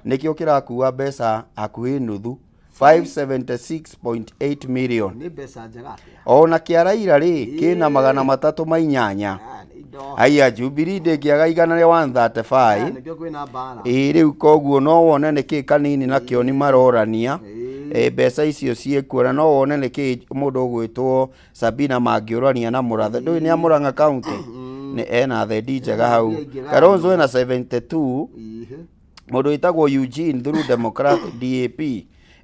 nĩkĩo kĩrakua mbeca hakuhĩ nuthu, 576.8 million. Nĩ mbeca njega atĩa? Ona kĩa Raila rĩ, kĩna 308. Ah, nĩ indo. Aya, Jubilee ndĩngĩaga 135. Nĩkĩo kwĩna mbara. Ĩ, rĩu koguo no wone nĩkĩ kanini nakĩo nĩ marorania. Ĩ, mbeca icio ciĩkuo, na no wone nĩkĩ mũndũ ũgwĩtwo Sabina mangĩũrania na Mũrathe. Ndũĩ nĩ a Murang'a County, nĩ ena thendi njega hau. Ingĩgathwo. Kalonzo ena 72. Ihe. Mũndũ wĩtagwo Eugene through Democrat DAP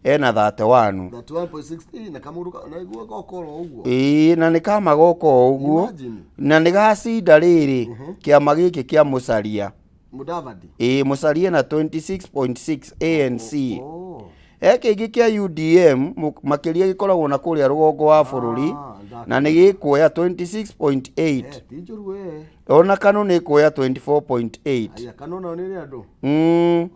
ena 31. 31.16 na kamũndũ na iguo gokorwo ũguo. Ĩĩ, na nĩ kama goka o ũguo. Imagine. Na nĩ gacinda rĩrĩ kĩama gĩkĩ kĩa Mũcaria. Mudavadi. Ĩĩ, Mũcaria na 26.6, ANC. Oh. He kĩngĩ kĩa UDM makĩria gĩkoragwo na kũrĩa rũgongo wa bũrũri, Ah, ndakĩona. na nĩ gĩkuoya 26.8. Eh, ti njũru we. Ona Kanu nĩ kuoya 24.8. Aya, Kanu nao nĩ rĩ andũ.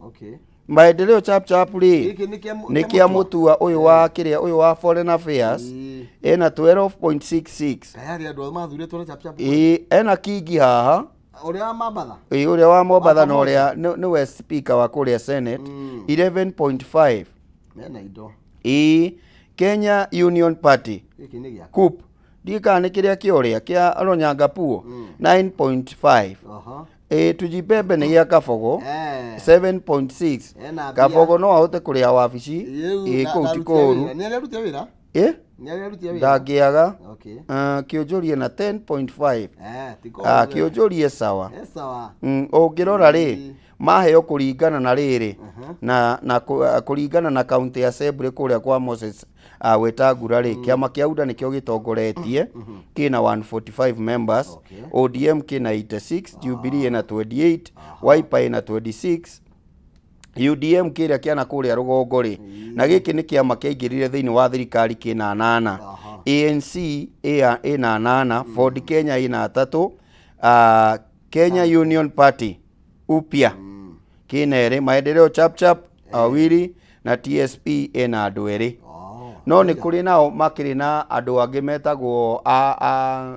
Okay. Maendeleo Chap Chap rĩ, Gĩkĩ nĩ kĩa nĩ kĩa Mũtua ũyũ wa kĩrĩa, ũyũ wa foreign affairs, Ĩĩ. ena 12.66. Kaya andũ mathurĩtwo na Chap Chap. Ĩĩ, ena Kingi haha. Ũrĩa wa Mambatha. Ĩĩ, ũrĩa wa Mombatha na Wa ũrĩa nĩwe speaker wa kũrĩa Senate, 11.5. Mena indo. Ĩĩ, Kenya Union Party, Gĩkĩ nĩ gĩa. CUP, ndiũĩ kana nĩ kĩrĩa kĩa ũrĩa kĩa Lonyangapuo, 9.5. Aha. Ĩĩ, Tujibembe nĩ gĩa Kabogo, Eh. 7.6. Ena mbia. Kabogo no ahote kũrĩha wabici. Ĩu, Ĩĩ, na- kũu na ti aruti a kũũru. wĩra. Nĩ arĩa aruti a wĩra? Ĩ, Nĩ arĩa aruti a wĩra? Ndangĩaga. Okay. Kĩũnjũrie na 10.5. Eh, ti kũũru Ah, we. kĩũnjũrie sawa. Eh, sawa. Ũngĩrora rĩ, maheo kũringana na rĩrĩ na kũringana na county assembly kũrĩa kwa Moses Wetangula rĩ, kĩama kĩa UDA nĩkĩo gĩtongoretie, kĩna 145 members. ODM kĩna 86, Jubilee ĩna 28, Wiper ĩna 26, UDM kĩrĩa kĩana kũrĩa rũgongo rĩ, na gĩkĩ nĩ kĩama kĩaingĩrire thĩinĩ wa thirikari, kĩna 8. ANC ĩna 8, Ford Kenya ĩna 3, Kenya Union Party upya kĩna 2, Maendeleo Chap Chap awiri, na TSP ĩna andũ 2. Oh. No nĩ kũrĩ nao makĩrĩ na andũ angĩ metagwo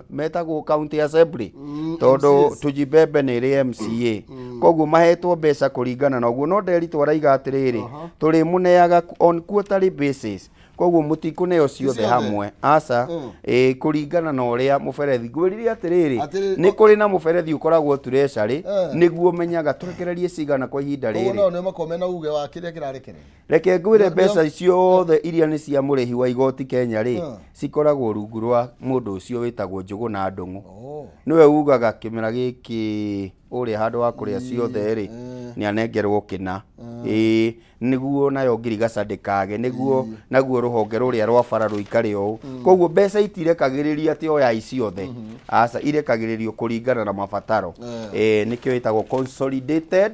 metagwo county assembly, tondũ MCAs. Tujibembe nĩ ĩrĩ MCA, koguo mahetwo mbeca kũringana na ũguo. No nderitũ araiga atĩrĩrĩ, tũrĩmũneaga on quarterly basis, koguo mũtikũneo ciothe ciothe. hamwe, aca. Ĩ, kũringana na ũrĩa mũberethi ngwĩrire atĩrĩrĩ, Atĩrĩrĩ, nĩ kũrĩ na mũberethi ũkoragwo treasury, nĩguo menyaga tũrekererie cigana kwa ihinda Koguo rĩrĩ. nao nĩo makoragwo mena uge wa kĩrĩa kĩrarekererio. Reke ngwĩre, mbeca ciothe iria nĩ cia mũrĩhi wa igoti Kenya rĩ, cikoragwo rungu rwa mũndũ ũcio wĩtagwo Njũgũna Ndũng'ũ. Oh. Nĩwe ugaga kĩmera gĩkĩ ũrĩa handũ wa kũrĩa ciothe rĩ, Nĩ anengerwo kĩna, ĩĩ, nĩguo nayo ngirigaca ndĩkage, nĩguo naguo rũhonge rũrĩa rwa bara rũikare ũũ. Koguo mbeca itirekagĩrĩrio atĩ oyai ciothe, aca, irekagĩrĩrio kũringana na mabataro. Nĩkĩo ĩtagwo consolidated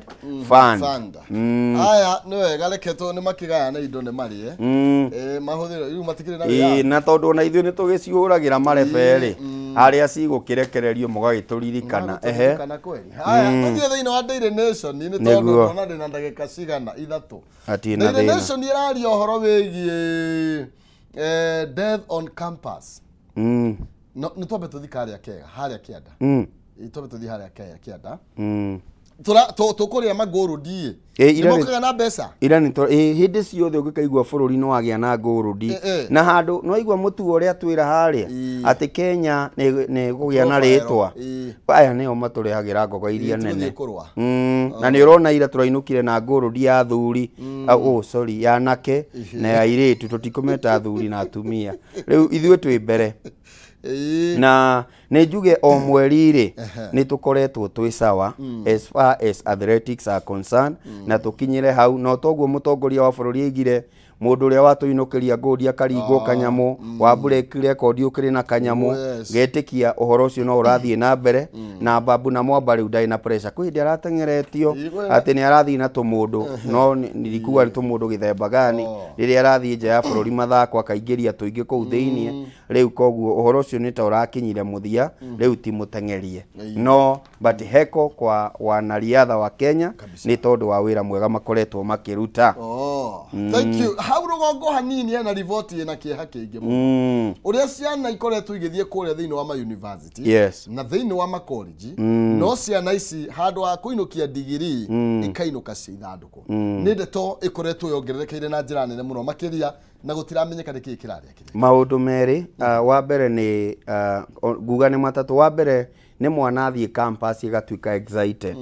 fund. Fund. Aya, nĩ wega, reke tũ nĩ makĩgayana indo nĩ marĩe. Mahũthĩre rĩu matikĩrĩ na wĩra. Na tondũ ona ithuĩ nĩ tũgĩcihũragĩra marebe rĩ, harĩa cigũkĩrekererio mũgagĩtũririkana, ehe. Kana kweli. Haya, tũthiĩ thĩinĩ wa Daily Nation nĩ tondũ ndona ndĩna ndagĩka cigana 3. Hatirĩ na Daily thĩna. Nation ĩraria ũhoro wĩgiĩ death on campus. No nĩ twambe tũthiĩ karĩa kega harĩa kĩanda. Twambe tũthiĩ harĩa kega kĩanda. Tũkũrĩa magũrũndi. Ĩ, ira Nĩmokaga na mbeca. Ira nĩ hĩndĩ ciothe ũngĩkaigua bũrũri nĩ wagĩa na ngũrũndi na handũ nĩ waigua mũtugo ũrĩa twĩra harĩa atĩ Kenya nĩ kũgĩa na Profile. rĩtwa, aya nĩo matũrehagĩra ngogo iria Tũgũthiĩ nene. kũrũa. Na nĩ ũrona ira tũrainũkire na ngũrũndi ya athuri, oh sorry, ya anake na ya airĩtu, tũtikũmeta athuri na atumia, rĩu ithuĩ twĩ mbere. Na nĩ njuge o mweri rĩ, nĩ tũkoretwo twĩ sawa as far as athletics are concerned, na tũkinyĩre hau no toguo mũtongoria wa bũrũri aigire mũndũ ũrĩa watũinũkĩria ngũndi akaringwo kanyamũ wa break record ũkĩrĩ na kanyamũ. Getĩkia ũhoro ũcio no ũrathiĩ na mbere na Babu na Mwamba rĩu ndarĩ na pressure, kwĩ hĩndĩ arateng'eretio atĩ nĩ arathiĩ na tũmũndũ, no ndikuga nĩ tũmũndũ gĩthemba gani. Rĩrĩa arathiĩ nja ya bũrũri mathako akaingĩria tũingĩ kũu thĩiniĩ rĩu, koguo ũhoro ũcio nĩ ta ũrakinyire mũthia rĩu, ti mũteng'erie no but heko kwa wanariadha wa Kenya nĩ tondũ wa wĩra mwega makoretwo makĩruta. Oh, thank you. Hau rũgongo hanini hena riboti ĩna kĩeha kĩingĩ mũno. Ũrĩa ciana ikoretwo igĩthiĩ kũrĩa thĩinĩ wa ma university na thĩinĩ wa makolenji, no ciana ici handũ ha kũinũkia ndigiri ikainũka cia ithandũkũ. Nĩ ndeto ĩkoretwo yongererekeire na njĩra nene mũno makĩria na gũtiramenyeka nĩ kĩĩ kĩrarĩa kĩrĩa. Maũndũ merĩ, wa mbere nĩ nguga nĩ matatũ. Wa mbere nĩ mwana athiĩ campus ĩgatuĩka excited,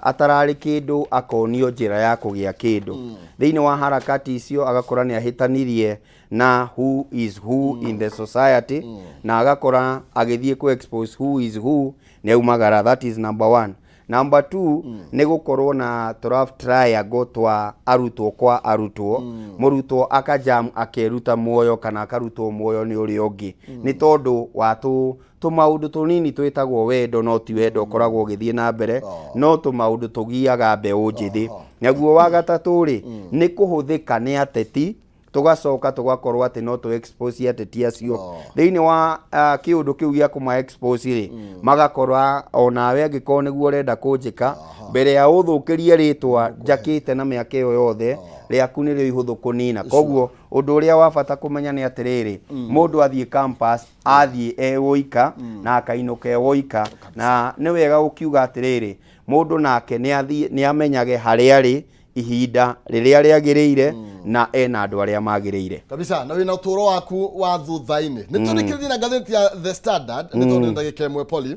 atararĩ kĩndũ, akonio njĩra ya kũgĩa kĩndũ. Thĩinĩ wa harakati icio agakora nĩ ahĩtanirie na who is who in the society, na agakora agĩthiĩ ku expose who is who nĩ aumagara. That is number one. Number two, nĩ gũkorwo na tũ triangle twa arutwo kwa arutwo, mũrutwo akajam akeruta muoyo kana akarutwo muoyo nĩ ũrĩa ũngĩ nĩ tondũ wa tũ tũmaũndũ tũnini twĩtagwo wendo, no ti wendo ũkoragwo ũgĩthiĩ na mbere, no tũmaũndũ tũgiaga mbeũ njĩthĩ. Naguo wa gatatũ rĩ, nĩ kũhũthĩka nĩ ateti, tũgacoka tũgakorwo atĩ no tũ expose ateti acio. Thĩinĩ wa kĩũndũ kĩu gĩa kũma expose rĩ, magakorwa onawe angĩkorwo nĩguo ũrenda kũnjĩka mbere ya ũthũkĩrie rĩtwa njakĩte na mĩaka ĩyo yothe, rĩaku nĩrĩo ihũthũ kũnina. Koguo ũndũ ũrĩa wa bata kũmenya nĩ atĩrĩrĩ, mũndũ athiĩ campus athiĩ e woika na akainũka e woika, na nĩ wega gũkiuga atĩrĩrĩ, mũndũ nake nĩ athiĩ nĩ amenyage harĩa arĩ ihinda rĩrĩa rĩagĩrĩire na ena andũ arĩa magĩrĩire. Kabisa, na wĩna ũtũũro waku wa thutha-inĩ. Nĩ tũrĩkĩrĩrie na ngathĩti ya The Standard nĩ tondũ nĩ ndagĩka 1 poli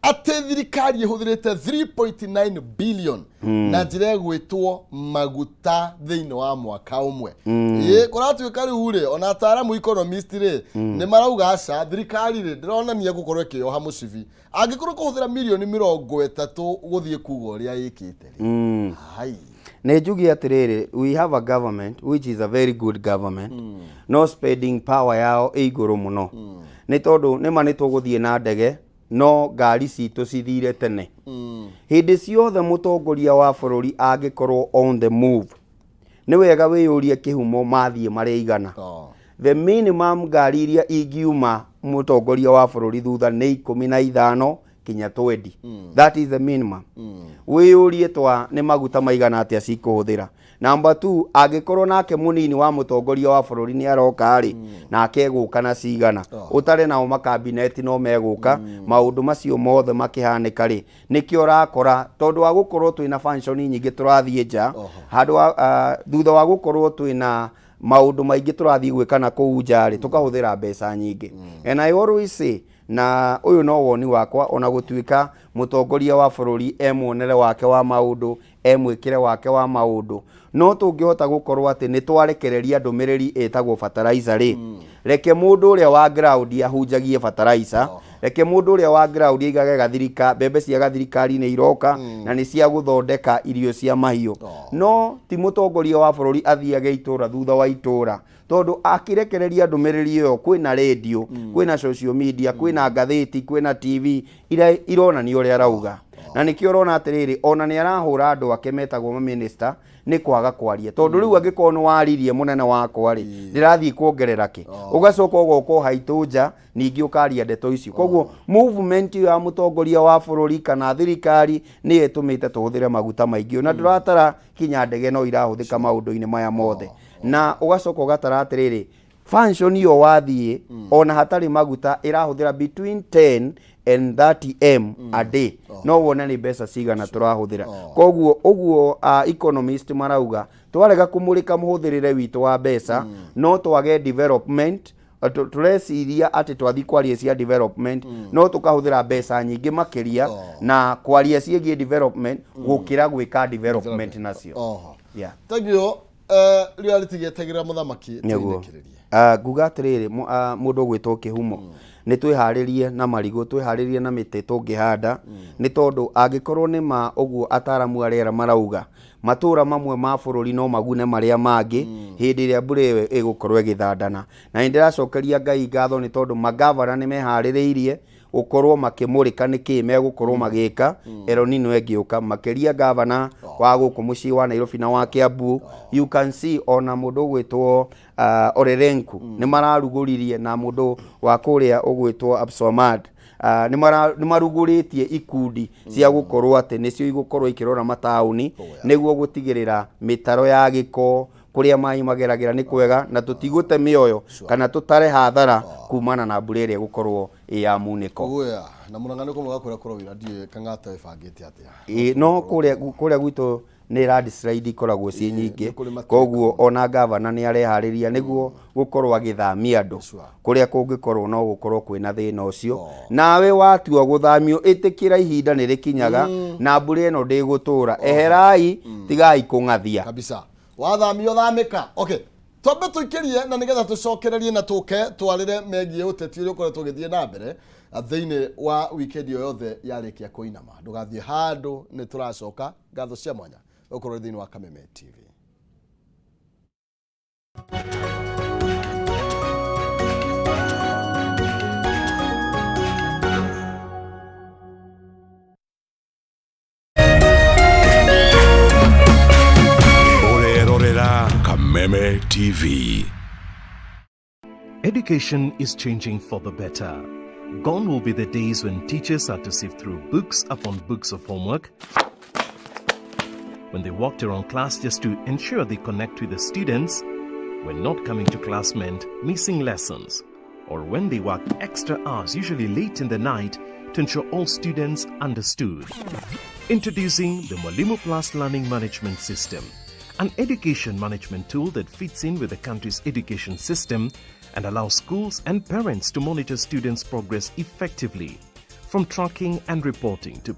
atĩ thirikari ĩhũthĩrĩte 3.9 billion na njĩra ĩgwĩtwo maguta thĩinĩ wa mwaka ũmwe. Ĩ kũratuĩka rĩu rĩ, ona ataaramu economist rĩ nĩ marauga aca, thirikari rĩ ndĩronania gũkorwo ĩkĩoha mũcibi angĩkorwo kũhũthĩra mirioni 30 gũthiĩ kuga ũrĩa ĩkĩte rĩ. Hai. Nĩ njuge atĩrĩrĩ, we have a government which is a very good government, no spending power yao ĩ igũrũ mũno, nĩ tondũ nĩma nĩ tũgũthiĩ na ndege no ngari citũ cithire tene. Hĩndĩ ciothe mũtongoria wa bũrũri angĩkorwo on the move, nĩ wega wĩyũrie kĩhumo mathiĩ marĩ igana. The minimum ngari iria ingiuma mũtongoria wa bũrũri thutha nĩ 15 kinya 20. That is the minimum. Wĩyũrie twa nĩ maguta maigana atĩa cikũhũthĩra. Number two, angĩkorwo nake mũnini wa mũtongoria wa bũrũri nĩ aroka rĩ, nake egũka na cigana, ũtare nao makabineti no megũka. Maũndũ macio mothe makĩhanĩka rĩ, nĩkĩo ũrakora tondũ wa gũkorwo twĩna function nyingĩ tũrathiĩ nja, handũ wa thutha wa gũkorwo twĩna maũndũ maingĩ tũrathiĩ gwĩka na kũu nja rĩ, tũkahũthĩra mbeca nyingĩ. And I always say, na ũyũ no woni wakwa, ona gũtuĩka mũtongoria wa bũrũri e muonere wake wa maũndũ, e mwĩkĩre wake wa maũndũ, no tũngĩhota gũkorwo atĩ nĩ twarekereria ndũmĩrĩri ĩtagwo fertilizer rĩ, reke mũndũ ũrĩa wa ground ahunjagie fertilizer. Reke mũndũ ũrĩa wa ground aigage gathirika, mbembe cia gathirikari nĩ iroka na nĩ cia gũthondeka irio cia mahiũ. No ti mũtongoria wa bũrũri athiage itũra thutha wa itũra, tondũ akĩrekereria ndũmĩrĩri ĩyo, kwĩna radio, kwĩna social media, kwĩna ngathĩti, kwĩna TV iria ironania ũrĩa arauga. Na nĩkĩo ũrona atĩrĩrĩ, ona nĩ arahũra andũ ake metagwo maminista nĩ kwaga kwaria, tondũ rĩu angĩkorwo nĩ waririe, mũnene wakwa rĩ, ndĩrathiĩ kuongerera kĩ, ũgacoka ũgoka ũhaitũ nja ningĩ ũkaria ndeto icio. Koguo movement ĩyo ya mũtongoria wa bũrũri kana thirikari nĩyo ĩtũmĩte tũhũthĩre maguta maingĩ, na ndũratara kinya ndege no irahũthĩka maũndũ-inĩ maya mothe. Na ũgacoka ũgatara atĩrĩrĩ, function ĩyo wathiĩ ona hatarĩ maguta ĩrahũthĩra between 10 and 30 m a day. No wone nĩ mbeca cigana tũrahũthĩra. Koguo ũguo economist marauga, twarega kũmũrĩka mũhũthĩrĩre witũ wa mbeca, no twage development. Tũreciria atĩ twathiĩ kwaria cia development, no tũkahũthĩra mbeca nyingĩ makĩria na kwaria ciĩgiĩ development gũkĩra gwĩka development nacio. Oho. Yeah. Thank you. Reality gĩetagĩrĩra mũthamaki. Nĩguo. Tũinĩkĩrĩrie. Nguga atĩrĩrĩ, mũndũ ũgwĩtwo kĩhumo, nĩ twĩharĩrie na marigũ, twĩharĩrie na mĩtĩ tũngĩhanda, nĩ tondũ angĩkorwo nĩ ma ũguo ataramu a rĩera marauga, matũra mamwe ma bũrũri no magune marĩa mangĩ hĩndĩ ĩrĩa mbura ĩyo ĩgũkorwo ĩgĩthandana. Na nĩ ndĩracokeria Ngai ngatho nĩ tondũ magavana nĩ meharĩrĩirie gũkorwo makĩmũrĩka nĩkĩ megũkorwo magĩka El Nino ĩngĩũka, makĩria gavana wa gũkũ mũciĩ wa Nairobi na wa Kiambu. You can see ona mũndũ ũgwĩtwo Olelenku nĩ mararugũririe, na mũndũ wa kũrĩa ũgwĩtwo Absomad nĩ marugũrĩtie ikundi cia gũkorwo atĩ nĩcio igũkorwo ikĩrora mataũni nĩguo gũtigĩrĩra mĩtaro ya gĩko kũrĩa maĩ mageragĩra nĩ kwega, na tũtigũte mĩoyo kana tũtare hathara kumana na mbura ĩrĩa ĩgũkorwo ĩ ya munĩko. Ũguya na mũrang'a nĩ kũmwe kũrĩa kũrawira, ndiũĩ Kang'ata ĩbangĩte atĩa. Ĩ, no kũrĩa gwitũ nĩ landslide ikoragwo ciĩ nyingĩ. Nĩ kũrĩ matuĩka. Koguo ona gavana nĩ areharĩria nĩguo gũkorwo agĩthamia andũ kũrĩa kũngĩkorwo no gũkorwo kwĩna thĩna ũcio. Nawe watua gũthamio, ĩtĩkĩra ihinda nĩ rĩkinyaga na mbura ĩno ndĩgũtũra. Eherai, tigai kũng'athia. Kabisa, wathamio thamĩka. Okay, twambe tũikĩrie na nĩgetha tũcokererie na tũke twarĩre megiĩ ũteti ũrĩa ũkoretwo ũgĩthiĩ na mbere thĩinĩ wa weekend ĩyo yothe yarĩkia kũinama. Ndũgathiĩ handũ, nĩ tũracoka. Ngatho cia mwanya ũkorwo thĩinĩ wa Kameme TV. Ũrerorera Kameme TV. Education is changing for the better. Gone will be the days when teachers had to sift through books upon books of homework, when they walked around class just to ensure they connect with the students, when not coming to class meant missing lessons, or when they worked extra hours, usually late in the night, to ensure all students understood. Introducing the Mwalimu Plus Learning Management System, an education management tool that fits in with the country's education system and allows schools and parents to monitor students' progress effectively, from tracking and reporting to